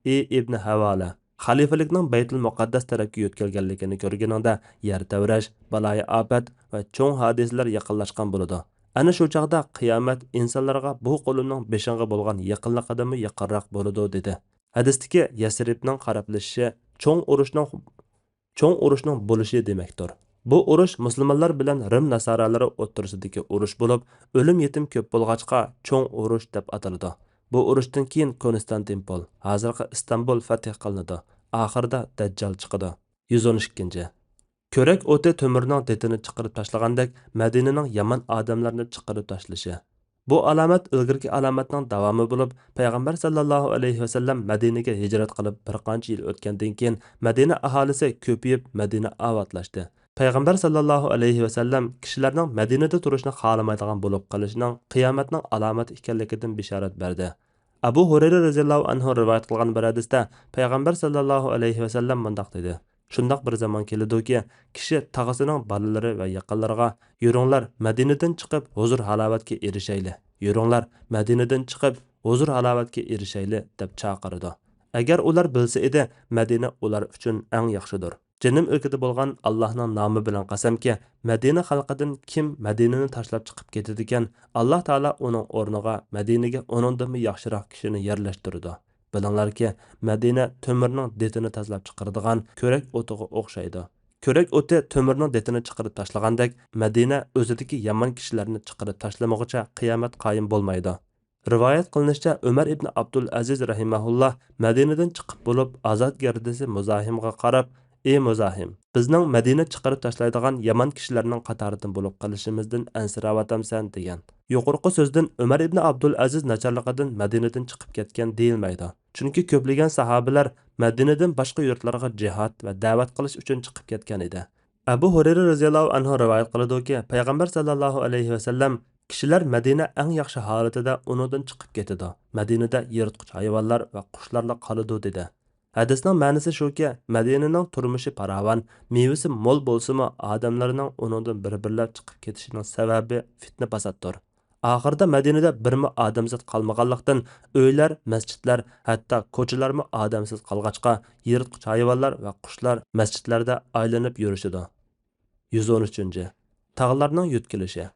ئى ئىبنى ھاۋالە، خەلىپىلىكنىڭ بەيتۇل مۇقەددەس تەرەپكە يۆتكەلگەنلىكىنى كۆرگىنىڭدە، يەر تەۋرەش، بالايىئاپەت ۋە چوڭ ھادىسىلەر يېقىنلاشقان بولىدۇ. ئەنە شۇ چاغدا قىيامەت ئىنسانلارغا بۇ قولۇمنىڭ بېشىڭغا بولغان يېقىنلىقىدىنمۇ يېقىنراق بولىدۇ، دېدى. ھەدىستىكى يەسرىبنىڭ خارابلىشىشى چوڭ ئۇرۇشنىڭ، چوڭ ئۇرۇشنىڭ بولۇشى دېمەكتۇر. بۇ ئۇرۇش مۇسۇلمانلار بىلەن رىم ناسارالىرى ئوتتۇرىسىدىكى ئۇرۇش بولۇپ، ئۆلۈم يېتىم كۆپ بولغاچقا، چوڭ ئۇرۇش دەپ ئاتىلىدۇ. بۇ ئۇرۇشتىن كېيىن كونستانتىنپول، ھازىرقى ئىستانبۇل، فەتھ قىلىنىدۇ. ئاخىرىدا دەججال چىقىدۇ. يۈز ئون ئىككىنچى. كۆرەك ئوتى تۆمۈرنىڭ دېتىنى چىقىرىپ تاشلىغاندەك، مەدىنىنىڭ يامان ئادەملەرنى چىقىرىپ تاشلىشى. بۇ ئالامەت ئىلگىرىكى ئالامەتنىڭ داۋامى بولۇپ، پەيغەمبەر ساللاللاھۇ ئەلەيھى ۋەسەللەم مەدىنىگە ھىجرەت قىلىپ بىر قانچە يىل ئۆتكەندىن كېيىن، مەدىنە ئاھالىسى كۆپىيىپ، مەدىنە ئاۋاتلاشتى. پەيغەمبەر ساللاللاھۇ ئەلەيھى ۋەسەللەم كىشىلەرنىڭ مەدىنىدە تۇرۇشنى خالىمايدىغان بولۇپ قېلىشىنىڭ قىيامەتنىڭ ئالامىتى ئىكەنلىكىدىن بېشارەت بەردى. ئەبۇ ھۇرەيرە رەزىياللاھۇ ئەنھۇ رىۋايەت قىلغان بىر ھەدىستە پەيغەمبەر ساللاللاھۇ ئەلەيھى ۋەسەللەم مۇنداق دېدى: «شۇنداق بىر زامان كېلىدۇكى، كىشى تاغىسىنىڭ بالىلىرى ۋە يېقىنلىرىغا، يۈرۈڭلار، مەدىنىدىن چىقىپ ھۇزۇر-ھالاۋەتكە ئېرىشەيلى، يۈرۈڭلار، مەدىنىدىن چىقىپ ھۇزۇر-ھالاۋەتكە ئېرىشەيلى» دەپ چاقىرىدۇ. ئەگەر ئۇلار بىلسە ئىدى، مەدىنە ئۇلار ئۈچۈن ئەڭ ياخشىدۇر. جېنىم ئىلكىدە بولغان ئاللاھنىڭ نامى بىلەن قەسەمكى، مەدىنە خەلقىدىن كىم مەدىنىنى تاشلاپ چىقىپ كېتىدىكەن، ئاللاھ تائالا ئۇنىڭ ئورنىغا مەدىنىگە ئۇنىڭدىنمۇ ياخشىراق كىشىنى يەرلەشتۈرىدۇ. بىلىڭلاركى، مەدىنە تۆمۈرنىڭ دېتىنى تازىلاپ چىقىرىدىغان كۆرەك ئوتىغا ئوخشايدۇ. كۆرەك ئوتى تۆمۈرنىڭ دېتىنى چىقىرىپ تاشلىغاندەك، مەدىنە ئۆزىدىكى يامان كىشىلەرنى چىقىرىپ تاشلىمىغۇچە قىيامەت قايىم بولمايدۇ. رىۋايەت قىلىنىشىچە، ئۆمەر ئىبنى ئابدۇلئەزىز رەھىمەھۇللا مەدىنىدىن چىقىپ بولۇپ، ئازاد گەردىسى مۇزاھىمغا قاراپ، «ئى مۇزاھىم، بىزنىڭ مەدىنە چىقىرىپ تاشلايدىغان يامان كىشىلەرنىڭ قاتارىدىن بولۇپ قېلىشىمىزدىن ئەنسىرەۋاتامسەن؟» دېگەن. يۇقىرىقى سۆزدىن ئۆمەر ئىبنى ئابدۇلئەزىز ناچارلىقىدىن مەدىنىدىن چىقىپ كەتكەن دېيىلمەيدۇ. چۈنكى كۆپلىگەن ساھابىلەر مەدىنىدىن باشقا يۇرتلارغا جىھاد ۋە دەۋەت قىلىش ئۈچۈن چىقىپ كەتكەن ئىدى. ئەبۇ ھۇرەيرە رەزىياللاھۇ ئەنھۇ رىۋايەت قىلىدۇكى، پەيغەمبەر ساللاللاھۇ ئەلەيھى ۋەسەللەم، «كىشىلەر مەدىنە ئەڭ ياخشى ھالىتىدە ئۇنىڭدىن چىقىپ كېتىدۇ. مەدىنىدە يىرتقۇچ ھايۋانلار ۋە قۇشلارلا قالىدۇ» دېدى. ھەدىسنىڭ مەنىسى شۇكى، مەدىنىنىڭ تۇرمۇشى پاراۋان، مېۋىسى مول بولسىمۇ، ئادەملەرنىڭ ئۇنىڭدىن بىر-بىرلەپ چىقىپ كېتىشىنىڭ سەۋەبى پىتنە-پاساتتۇر. ئاخىرىدا مەدىنىدە بىرمۇ ئادەمزات قالمىغانلىقتىن، ئۆيلەر، مەسچىتلەر، ھەتتا كوچىلارمۇ ئادەمسىز قالغاچقا، يىرتقۇچ ھايۋانلار ۋە قۇشلار مەسچىتلەردە ئايلىنىپ يۈرۈشىدۇ. يۈز ئون ئۈچىنچى. تاغلارنىڭ يۆتكىلىشى.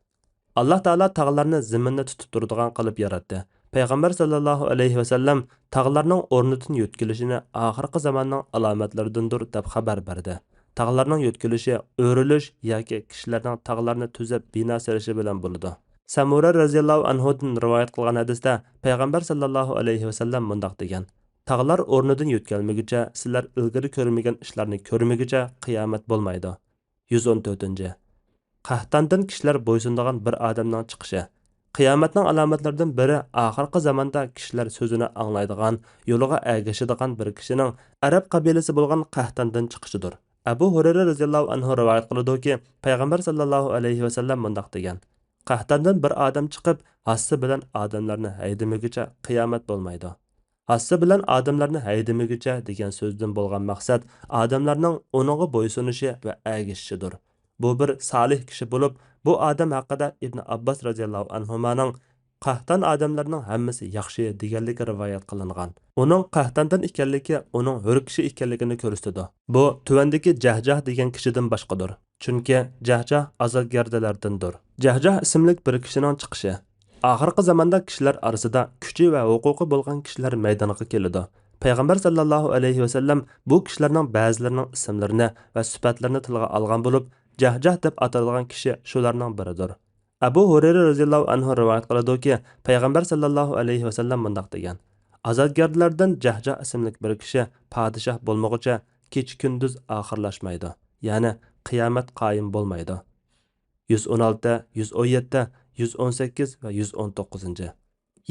ئاللاھ تائالا تاغلارنى زېمىننى تۇتۇپ تۇرىدىغان قىلىپ ياراتتى. پەيغەمبەر ساللاللاھۇ ئەلەيھى ۋەسەللەم تاغلارنىڭ ئورنىدىن يۆتكىلىشىنى ئاخىرقى زاماننىڭ ئالامەتلىرىدىندۇر دەپ خەۋەر بەردى. تاغلارنىڭ يۆتكىلىشى ئۆرۈلۈش ياكى كىشىلەرنىڭ تاغلارنى تۈزەپ بىنا سېلىشى بىلەن بولىدۇ. سەمۇرە رەزىياللاھۇ ئەنھۇدىن رىۋايەت قىلغان ھەدىستە پەيغەمبەر ساللاللاھۇ ئەلەيھى ۋەسەللەم مۇنداق دېگەن: «تاغلار ئورنىدىن يۆتكەلمىگۈچە، سىلەر ئىلگىرى كۆرمىگەن ئىشلارنى كۆرمىگۈچە قىيامەت بولمايدۇ.» يۈز ئون تۆتىنچى. قەھتاندىن كىشىلەر بويسۇنىدىغان بىر ئادەمنىڭ چىقىشى. قىيامەتنىڭ ئالامەتلىرىدىن بىرى ئاخىرقى زاماندا كىشىلەر سۆزىنى ئاڭلايدىغان، يولىغا ئەگىشىدىغان بىر كىشىنىڭ ئەرەب قەبىلىسى بولغان قەھتاندىن چىقىشىدۇر. ئەبۇ ھۇرەيرە رەزىياللاھۇ ئەنھۇ رىۋايەت قىلىدۇكى، پەيغەمبەر ساللاللاھۇ ئەلەيھى ۋەسەللەم مۇنداق دېگەن: «قەھتاندىن بىر ئادەم چىقىپ، ھاسسا بىلەن ئادەملەرنى ھەيدىمىگۈچە قىيامەت بولمايدۇ.» ھاسسا بىلەن ئادەملەرنى ھەيدىمىگۈچە دېگەن سۆزدىن بولغان مەقسەت ئادەملەرنىڭ ئۇنىڭغا بويسۇنۇشى ۋە ئەگىشىشىدۇر. بۇ بىر سالىھ كىشى بولۇپ، بۇ ئادەم ھەققىدە ئىبن ئابباس رەزىياللاھۇ ئەنھۇمانىڭ «قەھتان ئادەملەرنىڭ ھەممىسى ياخشى» دېگەنلىكى رىۋايەت قىلىنغان. ئۇنىڭ قەھتاندىن ئىكەنلىكى ئۇنىڭ ھۆر كىشى ئىكەنلىكىنى كۆرسىتىدۇ. بۇ تۆۋەندىكى جەھجاھ دېگەن كىشىدىن باشقىدۇر. چۈنكى جەھجاھ ئازادگەردىلەردىندۇر. جەھجاھ ئىسىملىك بىر كىشىنىڭ چىقىشى. ئاخىرقى زاماندا كىشىلەر ئارىسىدا كۈچى ۋە ھوقۇقى بولغان كىشىلەر مەيدانغا كېلىدۇ. پەيغەمبەر ساللاللاھۇ ئەلەيھى ۋەسەللەم بۇ كىشىلەرنىڭ بەزىلىرىنىڭ ئىسىملىرىنى ۋە سۈپەتلىرىنى تىلغا ئالغان بولۇپ، جەھجاھ دەپ ئاتىلىدىغان كىشى شۇلارنىڭ بىرىدۇر. ئەبۇ ھۇرەيرە رەزىياللاھۇ ئەنھۇ رىۋايەت قىلىدۇكى، پەيغەمبەر ساللاللاھۇ ئەلەيھى ۋەسەللەم مۇنداق دېگەن: «ئازادگەرلەردىن جەھجاھ ئىسىملىك بىر كىشى پادىشاھ بولمىغۇچە كېچە-كۈندۈز ئاخىرلاشمايدۇ، يەنى قىيامەت قايىم بولمايدۇ.» يۈز ئون ئالتە، يۈز ئون يەتتە، يۈز ئون سەككىز ۋە يۈز ئون توققۇزىنچى.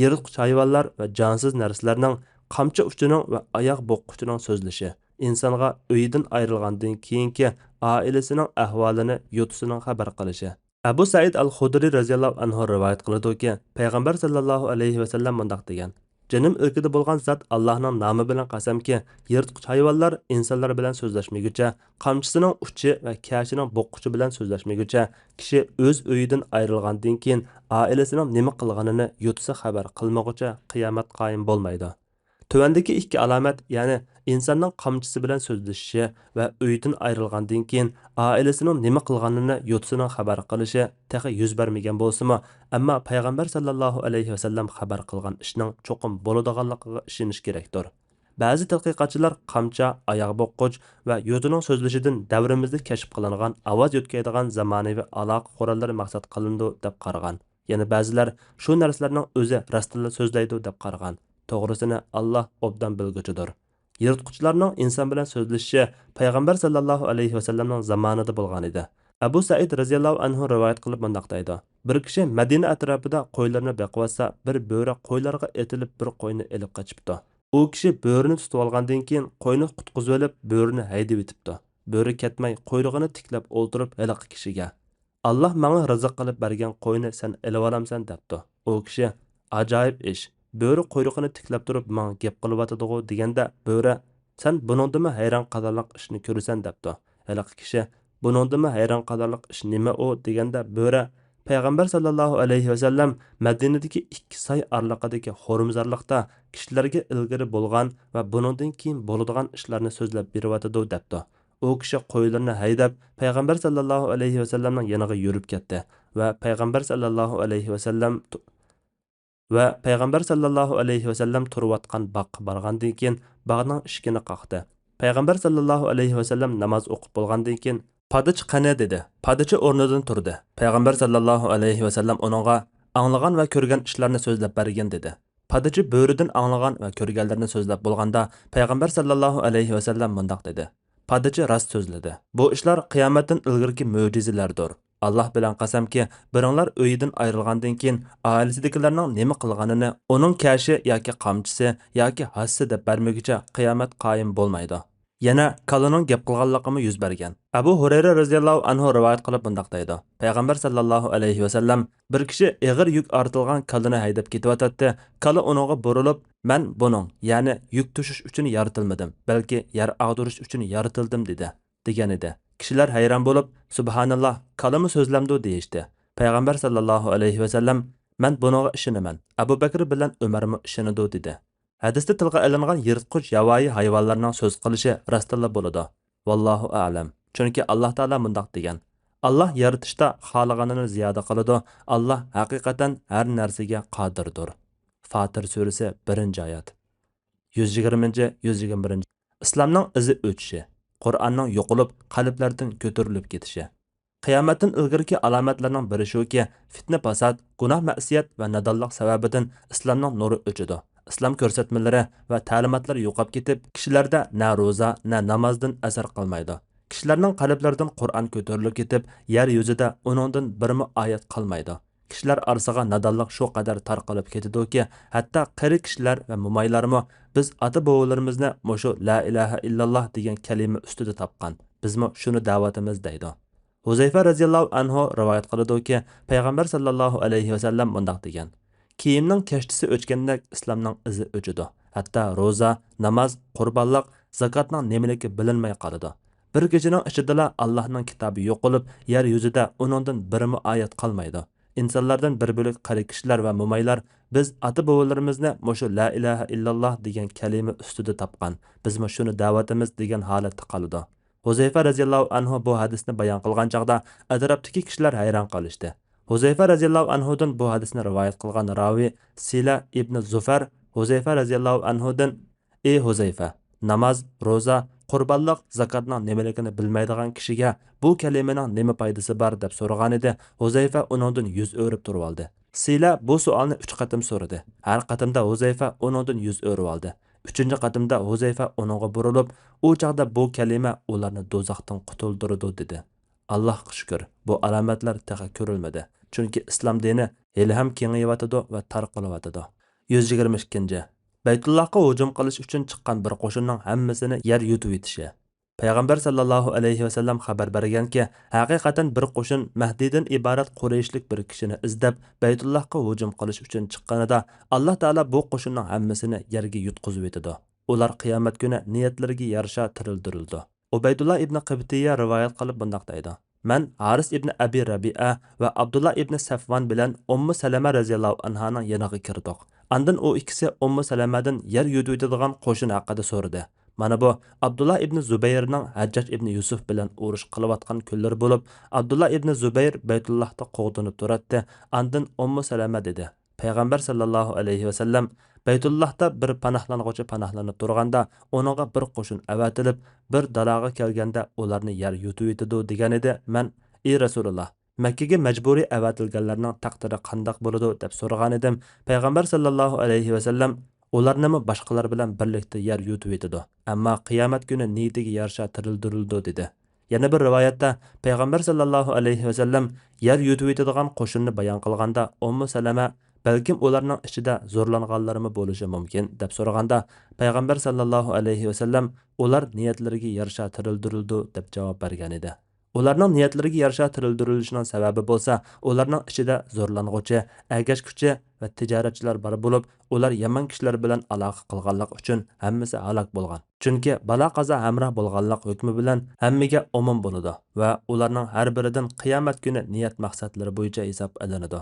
يىرتقۇچ ھايۋانلار ۋە جانسىز نەرسىلەرنىڭ، قامچا ئۇچىنىڭ ۋە ئاياغ بوغقۇچىنىڭ سۆزلىشى ئىنسانغا ئۆيىدىن ئايرىلغاندىن كېيىنكى ئائىلىسىنىڭ ئەھۋالىنى، يوتىسىنىڭ خەۋەر قىلىشى. ئەبۇ سەئىد ئەل خۇدرى رەزىياللاھۇ ئەنھۇ رىۋايەت قىلىدۇكى، پەيغەمبەر ساللاللاھۇ ئەلەيھى ۋەسەللەم مۇنداق دېگەن: جېنىم ئىلكىدە بولغان زات ئاللاھنىڭ نامى بىلەن قەسەمكى، يىرتقۇچ ھايۋانلار ئىنسانلار بىلەن سۆزلەشمىگۈچە، قامچىسىنىڭ ئۇچى ۋە كەشىنىڭ بوغقۇچى بىلەن سۆزلەشمىگۈچە، كىشى ئۆز ئۆيىدىن ئايرىلغاندىن كېيىن، ئائىلىسىنىڭ نېمە قىلغىنىنى يوتىسى خەۋەر قىلمىغۇچە قىيامەت قايىم بولمايدۇ. تۆۋەندىكى ئىككى ئالامەت، يەنى ئىنساننىڭ قامچىسى بىلەن سۆزلىشىشى ۋە ئۆيدىن ئايرىلغاندىن كېيىن ئائىلىسىنىڭ نېمە قىلغانلىرىنى يوتىسىنىڭ خەۋەر قىلىشى تېخى يۈز بەرمىگەن بولسىمۇ، ئەمما پەيغەمبەر ساللاللاھۇ ئەلەيھى ۋەسەللەم خەۋەر قىلغان ئىشنىڭ چوقۇم بولىدىغانلىقىغا ئىشىنىش كېرەكتۇر. بەزى تەتقىقاتچىلار قامچا، ئاياغ بوغقۇچ ۋە يوتىنىڭ سۆزلىشىدىن دەۋرىمىزدە كەشىپ قىلىنغان ئاۋاز يۆتكەيدىغان زامانىۋى ئالاقە قوراللىرى مەقسەت قىلىنىدۇ دەپ قارىغان. يەنە بەزىلەر شۇ نەرسىلەرنىڭ ئۆزى راستتىنلا سۆزلەيدۇ دەپ قارىغان. توغرىسىنى ئاللاھ ئوبدان بىلگۈچىدۇر. يىرتقۇچلارنىڭ ئىنسان بىلەن سۆزلىشىشى پەيغەمبەر ساللاللاھۇ ئەلەيھى ۋەسەللەمنىڭ زامانىدا بولغان ئىدى. ئەبۇ سەئىد رەزىياللاھۇ ئەنھۇ رىۋايەت قىلىپ مۇنداق دەيدۇ: بىر كىشى مەدىنە ئەتراپىدا قويلىرىنى بېقىۋاتسا، بىر بۆرە قويلارغا ئېتىلىپ، بىر قوينى ئېلىپ قېچىپتۇ. ئۇ كىشى بۆرىنى تۇتۇۋالغاندىن كېيىن، قوينى قۇتقۇزۇۋېلىپ، بۆرىنى ھەيدىۋېتىپتۇ. بۆرە كەتمەي، قۇيرۇقىنى تىكلەپ ئولتۇرۇپ، ھېلىقى كىشىگە، «ئاللاھ ماڭا رىزىق قىلىپ بەرگەن قوينى سەن ئېلىۋالامسەن؟» دەپتۇ. ئۇ كىشى، «ئاجايىپ ئىش، بۆرە قۇيرۇقىنى تىكلەپ تۇرۇپ ماڭا گەپ قىلىۋاتىدىغۇ» دېگەندە، بۆرە، «سەن بۇنىڭدىنمۇ ھەيران قالارلىق ئىشنى كۆرىسەن» دەپتۇ. ھېلىقى كىشى، «بۇنىڭدىنمۇ ھەيران قالارلىق ئىش نېمە ئۇ؟» دېگەندە، بۆرە، پەيغەمبەر ساللاللاھۇ ئەلەيھى ۋەسەللەم مەدىنىدىكى ئىككى ساي ئارىلىقىدىكى خورمىزارلىقتا كىشىلەرگە ئىلگىرى بولغان ۋە بۇنىڭدىن كېيىن بولىدىغان ئىشلارنى سۆزلەپ بېرىۋاتىدۇ دەپتۇ. ئۇ كىشى قويلىرىنى ھەيدەپ، پەيغەمبەر ساللاللاھۇ ئەلەيھى ۋەسەللەمنىڭ يېنىغا يۈرۈپ كەتتى ۋە پەيغەمبەر ساللاللاھۇ ئەلەيھى ۋەسەللەم ۋە پەيغەمبەر ساللاللاھۇ ئەلەيھى ۋەسەللەم تۇرۇۋاتقان باغقا بارغاندىن كېيىن، باغنىڭ ئىشىكىنى قاقتى. پەيغەمبەر ساللاللاھۇ ئەلەيھى ۋەسەللەم ناماز ئوقۇپ بولغاندىن كېيىن، «پادىچى قېنى؟» دېدى. پادىچى ئورنىدىن تۇردى. پەيغەمبەر ساللاللاھۇ ئەلەيھى ۋەسەللەم ئۇنىڭغا، «ئاڭلىغان ۋە كۆرگەن ئىشلارنى سۆزلەپ بەرگىن» دېدى. پادىچى بۆرىدىن ئاڭلىغان ۋە كۆرگەنلىرىنى سۆزلەپ بولغاندا، پەيغەمبەر ساللاللاھۇ ئەلەيھى ۋەسەللەم مۇنداق دېدى: «پادىچى راست سۆزلىدى. بۇ ئىشلار قىيامەتتىن ئىلگىرىكى مۆجىزىلەردۇر. ئاللاھ بىلەن قەسەمكى، بىرىڭلار ئۆيىدىن ئايرىلغاندىن كېيىن، ئائىلىسىدىكىلەرنىڭ نېمە قىلغىنىنى ئۇنىڭ كەشى ياكى قامچىسى ياكى ھاسىسى دەپ بەرمىگۈچە قىيامەت قايىم بولمايدۇ.» يەنە كالىنىڭ گەپ قىلغانلىقىمۇ يۈز بەرگەن. ئەبۇ ھۇرەيرە رەزىياللاھۇ ئەنھۇ رىۋايەت قىلىپ مۇنداق دەيدۇ: پەيغەمبەر ساللاللاھۇ ئەلەيھى ۋەسەللەم بىر كىشى ئېغىر يۈك ئارتىلغان كالىنى ھەيدەپ كېتىۋاتاتتى. كالا ئۇنىڭغا بۇرۇلۇپ، «مەن بۇنىڭ، يەنى يۈك توشۇش ئۈچۈن يارىتىلمىدىم، بەلكى يەر ئاغدۇرۇش ئۈچۈن يارىتىلدىم» دېدى، دېگەنىدى. كىشىلەر ھەيران بولۇپ، «سۇبھاناللاھ، كالىمۇ سۆزلەمدۇ؟» دېيىشتى. پەيغەمبەر ساللاللاھۇ ئەلەيھى ۋەسەللەم، «مەن بۇنىڭغا ئىشىنىمەن، ئەبۇ بەكرى بىلەن ئۆمەرمۇ ئىشىنىدۇ» دېدى. ھەدىستە تىلغا ئېلىنغان يىرتقۇچ ياۋايى ھايۋانلارنىڭ سۆز قىلىشى راستتىنلا بولىدۇ. ۋاللاھۇ ئەلەم. چۈنكى ئاللاھ تائالا مۇنداق دېگەن: «ئاللاھ يارىتىشتا خالىغىنىنى زىيادە قىلىدۇ. ئاللاھ ھەقىقەتەن ھەر نەرسىگە قادىردۇر.» فاتىر سۈرىسى، بىرىنچى ئايەت. يۈز يىگىرمىنچى، يۈز يىگىرمە بىرىنچى. ئىسلامنىڭ ئىزى ئۆچۈشى، قۇرئاننىڭ يوقىلىپ، قەلبلەردىن كۆتۈرۈلۈپ كېتىشى. قىيامەتتىن ئىلگىرىكى ئالامەتلەرنىڭ بىرى شۇكى، پىتنە-پاسات، گۇناھ-مەئسىيەت ۋە نادانلىق سەۋەبىدىن ئىسلامنىڭ نۇرى ئۆچىدۇ. ئىسلام كۆرسەتمىلىرى ۋە تەلىماتلىرى يوقاپ كېتىپ، كىشىلەردە نە روزا، نە نامازدىن ئەسەر قالمايدۇ. كىشىلەرنىڭ قەلبلىرىدىن قۇرئان كۆتۈرۈلۈپ كېتىپ، يەر يۈزىدە ئۇنىڭدىن بىرمۇ ئايەت قالمايدۇ. كىشىلەر ئارىسىغا نادانلىق شۇ قەدەر تارقىلىپ كېتىدۇكى، ھەتتا قېرى كىشىلەر ۋە مومايلارمۇ، «بىز ئاتا-بوۋىلىرىمىزنى مۇشۇ لا ئىلاھە ئىللاللاھ دېگەن كەلىمە ئۈستىدە تاپقان، بىزمۇ شۇنى دەۋاتىمىز» دەيدۇ. ھۇزەيفە رەزىياللاھۇ ئەنھۇ رىۋايەت قىلىدۇكى، پەيغەمبەر ساللاللاھۇ ئەلەيھى ۋەسەللەم مۇنداق دېگەن: «كىيىمنىڭ كەشتىسى ئۆچكەندەك ئىسلامنىڭ ئىزى ئۆچىدۇ. ھەتتا روزا، ناماز، زاكاتنىڭ نېمىلىكى بىلىنمەي قالىدۇ. بىر كېچىنىڭ ئىچىدىلا ئاللاھنىڭ كىتابى يوقىلىپ، يەر يۈزىدە ئۇنىڭدىن بىرمۇ ئايەت قالمايدۇ.» ئىنسانلاردىن بىر بۆلەك قېرى كىشىلەر ۋە مومايلار، «بىز ئاتا-بوۋىلىرىمىزنى مۇشۇ لا ئىلاھە ئىللاللاھ دېگەن كەلىمە ئۈستىدە تاپقان، بىزمۇ شۇنى دەۋاتىمىز» دېگەن ھالەتتە قالىدۇ. ھۇزەيفە رەزىياللاھۇ ئەنھۇ بۇ ھەدىسنى بايان قىلغان چاغدا، ئەتراپتىكى كىشىلەر ھەيران قېلىشتى. ھۇزەيفە رەزىياللاھۇ ئەنھۇدىن بۇ ھەدىسنى رىۋايەت قىلغان راۋى سىلە ئىبنى زۇفەر ھۇزەيفە رەزىياللاھۇ ئەنھۇدىن، «ئى ھۇزەيفە، ناماز، روزا، قۇربانلىق، زاكاتنىڭ نېمىلىكىنى بىلمەيدىغان كىشىگە بۇ كەلىمىنىڭ نېمە پايدىسى بار؟» دەپ سورىغانىدى، ھۇزەيفە ئۇنىڭدىن يۈز ئۆرۈپ تۇرۇۋالدى. سىلە بۇ سوئالنى ئۈچ قېتىم سورىدى. ھەر قېتىمدا ھۇزەيفە ئۇنىڭدىن يۈز ئۆرۈۋالدى. ئۈچىنچى قېتىمدا ھۇزەيفە ئۇنىڭغا بۇرۇلۇپ، «ئۇ چاغدا بۇ كەلىمە ئۇلارنى دوزاختىن قۇتۇلدۇرىدۇ» دېدى. ئاللاھقا شۈكۈر، بۇ ئالامەتلەر تېخى كۆرۈلمىدى. چۈنكى ئىسلام دىنى ھېلىھەم كېڭىيىۋاتىدۇ ۋە تارقىلىۋاتىدۇ. يۈز يىگىرمە ئىككىنچى. بەيتۇللاھقا ھۇجۇم قىلىش ئۈچۈن چىققان بىر قوشۇننىڭ ھەممىسىنى يەر يۇتۇۋېتىشى. پەيغەمبەر ساللاللاھۇ ئەلەيھى ۋەسەللەم خەۋەر بەرگەنكى، ھەقىقەتەن بىر قوشۇن مەھدىدىن ئىبارەت قۇرەيشلىك بىر كىشىنى ئىزدەپ، بەيتۇللاھقا ھۇجۇم قىلىش ئۈچۈن چىققىنىدا، ئاللا تائالا بۇ قوشۇننىڭ ھەممىسىنى يەرگە يۇتقۇزۇۋېتىدۇ. ئۇلار قىيامەت كۈنى نىيەتلىرىگە يارىشا تىرىلدۈرۈلىدۇ. ئۇبەيدۇللا ئىبنى قىبتىيە رىۋايەت قىلىپ مۇنداق دەيدۇ: مەن ھارىس ئىبنى ئەبى رەبىئە ۋە ئابدۇللا ئىبنى سەفۋان بىلەن ئۇممۇ سەلەمە رەزىياللاھۇ ئەنھانىڭ يېنىغا كىردۇق. ئاندىن ئۇ ئىككىسى ئۇممۇ سەلەمەدىن يەر يۇتۇۋېتىدىغان قوشۇن ھەققىدە سورىدى. مانا بۇ ئابدۇللا ئىبنى زۇبەيرنىڭ ھەججاج ئىبنى يۈسۈف بىلەن ئۇرۇش قىلىۋاتقان كۈنلىرى بولۇپ، ئابدۇللا ئىبنى زۇبەير بەيتۇللاھتا قوغدىنىپ تۇراتتى. ئاندىن ئۇممۇ سەلەمە دېدى: پەيغەمبەر ساللاللاھۇ ئەلەيھى ۋەسەللەم بەيتۇللاھتا بىر پاناھلانغۇچى پاناھلىنىپ تۇرغاندا، ئۇنىڭغا بىر قوشۇن ئەۋەتىلىپ، بىر دالاغا كەلگەندە ئۇلارنى يەر يۇتۇۋېتىدۇ دېگەنىدى. مەن: ئى رەسۇلۇللاھ، مەككىگە مەجبۇرىي ئەۋەتىلگەنلەرنىڭ تەقدىرى قانداق بولىدۇ؟ دەپ سورىغانىدىم. پەيغەمبەر ساللاللاھۇ ئەلەيھى ۋەسەللەم ئۇلارنىمۇ باشقىلار بىلەن بىرلىكتە يەر يۇتۇۋېتىدۇ، ئەمما قىيامەت كۈنى نىيىتىگە يارىشا تىرىلدۈرۈلىدۇ، دېدى. يەنە بىر رىۋايەتتە پەيغەمبەر ساللاللاھۇ ئەلەيھى ۋەسەللەم يەر يۇتۇۋېتىدىغان قوشۇننى بايان قىلغاندا، ئۇممۇ سەلەمە: بەلكىم ئۇلارنىڭ ئىچىدە زورلانغانلىرىمۇ بولۇشى مۇمكىن، دەپ سورىغاندا، پەيغەمبەر ساللاللاھۇ ئەلەيھى ۋەسەللەم: ئۇلار نىيەتلىرىگە يارىشا تىرىلدۈرۈلىدۇ، دەپ جاۋاب بەرگەنىدى. ئۇلارنىڭ نىيەتلىرىگە يارىشا تىرىلدۈرۈلۈشىنىڭ سەۋەبى بولسا، ئۇلارنىڭ ئىچىدە زورلانغۇچى، ئەگەشكۈچى ۋە تىجارەتچىلەر بار بولۇپ، ئۇلار يامان كىشىلەر بىلەن ئالاقە قىلغانلىقى ئۈچۈن ھەممىسى ھالاك بولغان. چۈنكى بالا-قازا ھەمراھ بولغانلىق ھۆكمى بىلەن ھەممىگە ئومۇم بولىدۇ ۋە ئۇلارنىڭ ھەر بىرىدىن قىيامەت كۈنى نىيەت مەقسەتلىرى بويىچە ھېساب ئېلىنىدۇ.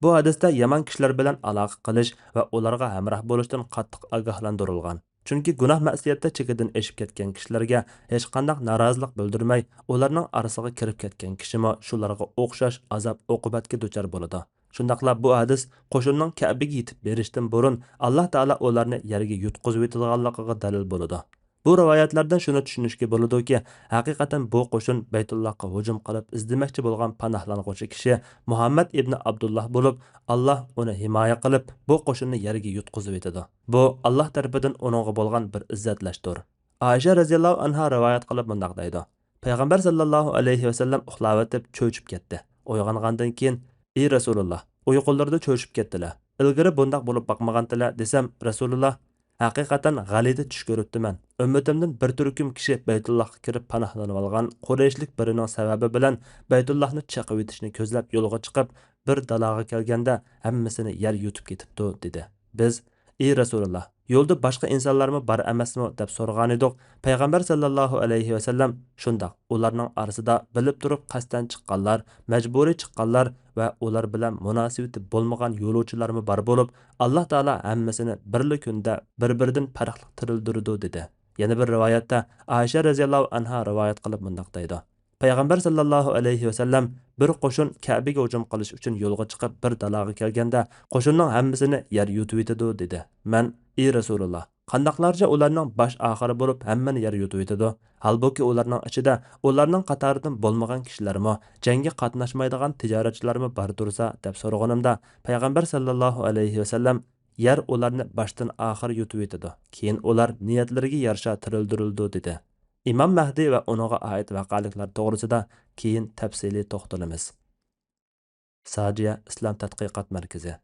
بۇ ھەدىستە يامان كىشىلەر بىلەن ئالاقە قىلىش ۋە ئۇلارغا ھەمراھ بولۇشتىن قاتتىق ئاگاھلاندۇرۇلغان. چۈنكى گۇناھ-مەئسىيەتتە چېكىدىن ئېشىپ كەتكەن كىشىلەرگە ھېچقانداق نارازىلىق بىلدۈرمەي، ئۇلارنىڭ ئارىسىغا كىرىپ كەتكەن كىشىمۇ شۇلارغا ئوخشاش ئازاب-ئوقۇبەتكە دۇچار بولىدۇ. شۇنداقلا بۇ ھەدىس قوشۇننىڭ كەبىگە يېتىپ بېرىشتىن بۇرۇن ئاللا تائالا ئۇلارنى يەرگە يۇتقۇزۇۋېتىدىغانلىقىغا دەلىل بولىدۇ. بۇ رىۋايەتلەردىن شۇنى چۈشىنىشكە بولىدۇكى، ھەقىقەتەن بۇ قوشۇن بەيتۇللاھقا ھۇجۇم قىلىپ ئىزدىمەكچى بولغان پاناھلانغۇچى كىشى مۇھەممەد ئىبنى ئابدۇللاھ بولۇپ، ئاللا ئۇنى ھىمايە قىلىپ، بۇ قوشۇننى يەرگە يۇتقۇزۇۋېتىدۇ. بۇ ئاللا تەرىپىدىن ئۇنىڭغا بولغان بىر ئىززەتلەشتۇر. ئائىشە رەزىياللاھۇ ئەنھا رىۋايەت قىلىپ مۇنداق دەيدۇ: پەيغەمبەر ساللاللاھۇ ئەلەيھى ۋەسەللەم ئۇخلاۋېتىپ چۆچۈپ كەتتى. ئويغانغاندىن كېيىن، ئى رەسۇلۇللاھ، ئۇيقۇلىرىدا چۆچۈپ كەتتىلە. ئىلگىرى بۇنداق بولۇپ باقمىغانتىلە، دېسەم، رەسۇلۇللاھ، ھەقىقەتەن غەلىتە چۈش كۆرۈپتىمەن. ئۈممىتىمدىن بىر تۈركۈم كىشى بەيتۇللاھقا كىرىپ پاناھلىنىۋالغان قۇرەيشلىك بىرىنىڭ سەۋەبى بىلەن بەيتۇللاھنى چېقىۋېتىشنى كۆزلەپ يولغا چىقىپ، بىر دالاغا كەلگەندە ھەممىسىنى يەر يۇتۇپ كېتىپتۇ، دېدى. بىز، ئى رەسۇلۇللاھ، يولدا باشقا ئىنسانلارمۇ بار ئەمەسمۇ؟ دەپ سورىغانىدۇق. پەيغەمبەر ساللاللاھۇ ئەلەيھى ۋەسەللەم، شۇنداق، ئۇلارنىڭ ئارىسىدا بىلىپ تۇرۇپ قەستەن چىققانلار، مەجبۇرىي چىققانلار ۋە ئۇلار بىلەن مۇناسىۋىتى بولمىغان يولۇچىلارمۇ بار بولۇپ، ئاللا تائالا ھەممىسىنى بىرلا كۈندە بىر-بىرىدىن پەرقلىق تىرىلدۈرىدۇ، دېدى. يەنە بىر رىۋايەتتە ئائىشە رەزىياللاھۇ ئەنھا رىۋايەت قىلىپ مۇنداق دەيدۇ: پەيغەمبەر ساللاللاھۇ ئەلەيھى ۋەسەللەم بىر قوشۇن كەبىگە ھۇجۇم قىلىش ئۈچۈن يولغا چىقىپ، بىر دالاغا كەلگەندە، قوشۇننىڭ ھەممىسىنى يەر يۇتۇۋېتىدۇ، دېدى. مەن، ئى رەسۇلۇللاھ، قانداقلارچە ئۇلارنىڭ باش ئاخىرى بولۇپ ھەممىنى يەر يۇتۇۋېتىدۇ؟ ھالبۇكى، ئۇلارنىڭ ئىچىدە ئۇلارنىڭ قاتارىدىن بولمىغان كىشىلەرمۇ، جەڭگە قاتناشمايدىغان تىجارەتچىلەرمۇ بار تۇرسا، دەپ سورىغىنىمدا، پەيغەمبەر ساللاللاھۇ ئەلەيھى ۋەسەللەم، يەر ئۇلارنى باشتىن ئاخىر يۇتۇۋېتىدۇ، كېيىن ئۇلار نىيەتلىرىگە يارىشا تىرىلدۈرۈلىدۇ، دېدى. ئىمام مەھدى ۋە ئۇنىڭغا ئائىت ۋەقەلىكلەر توغرىسىدا كېيىن تەپسىلىي توختىلىمىز. ساجىيە ئىسلام تەتقىقات مەركىزى.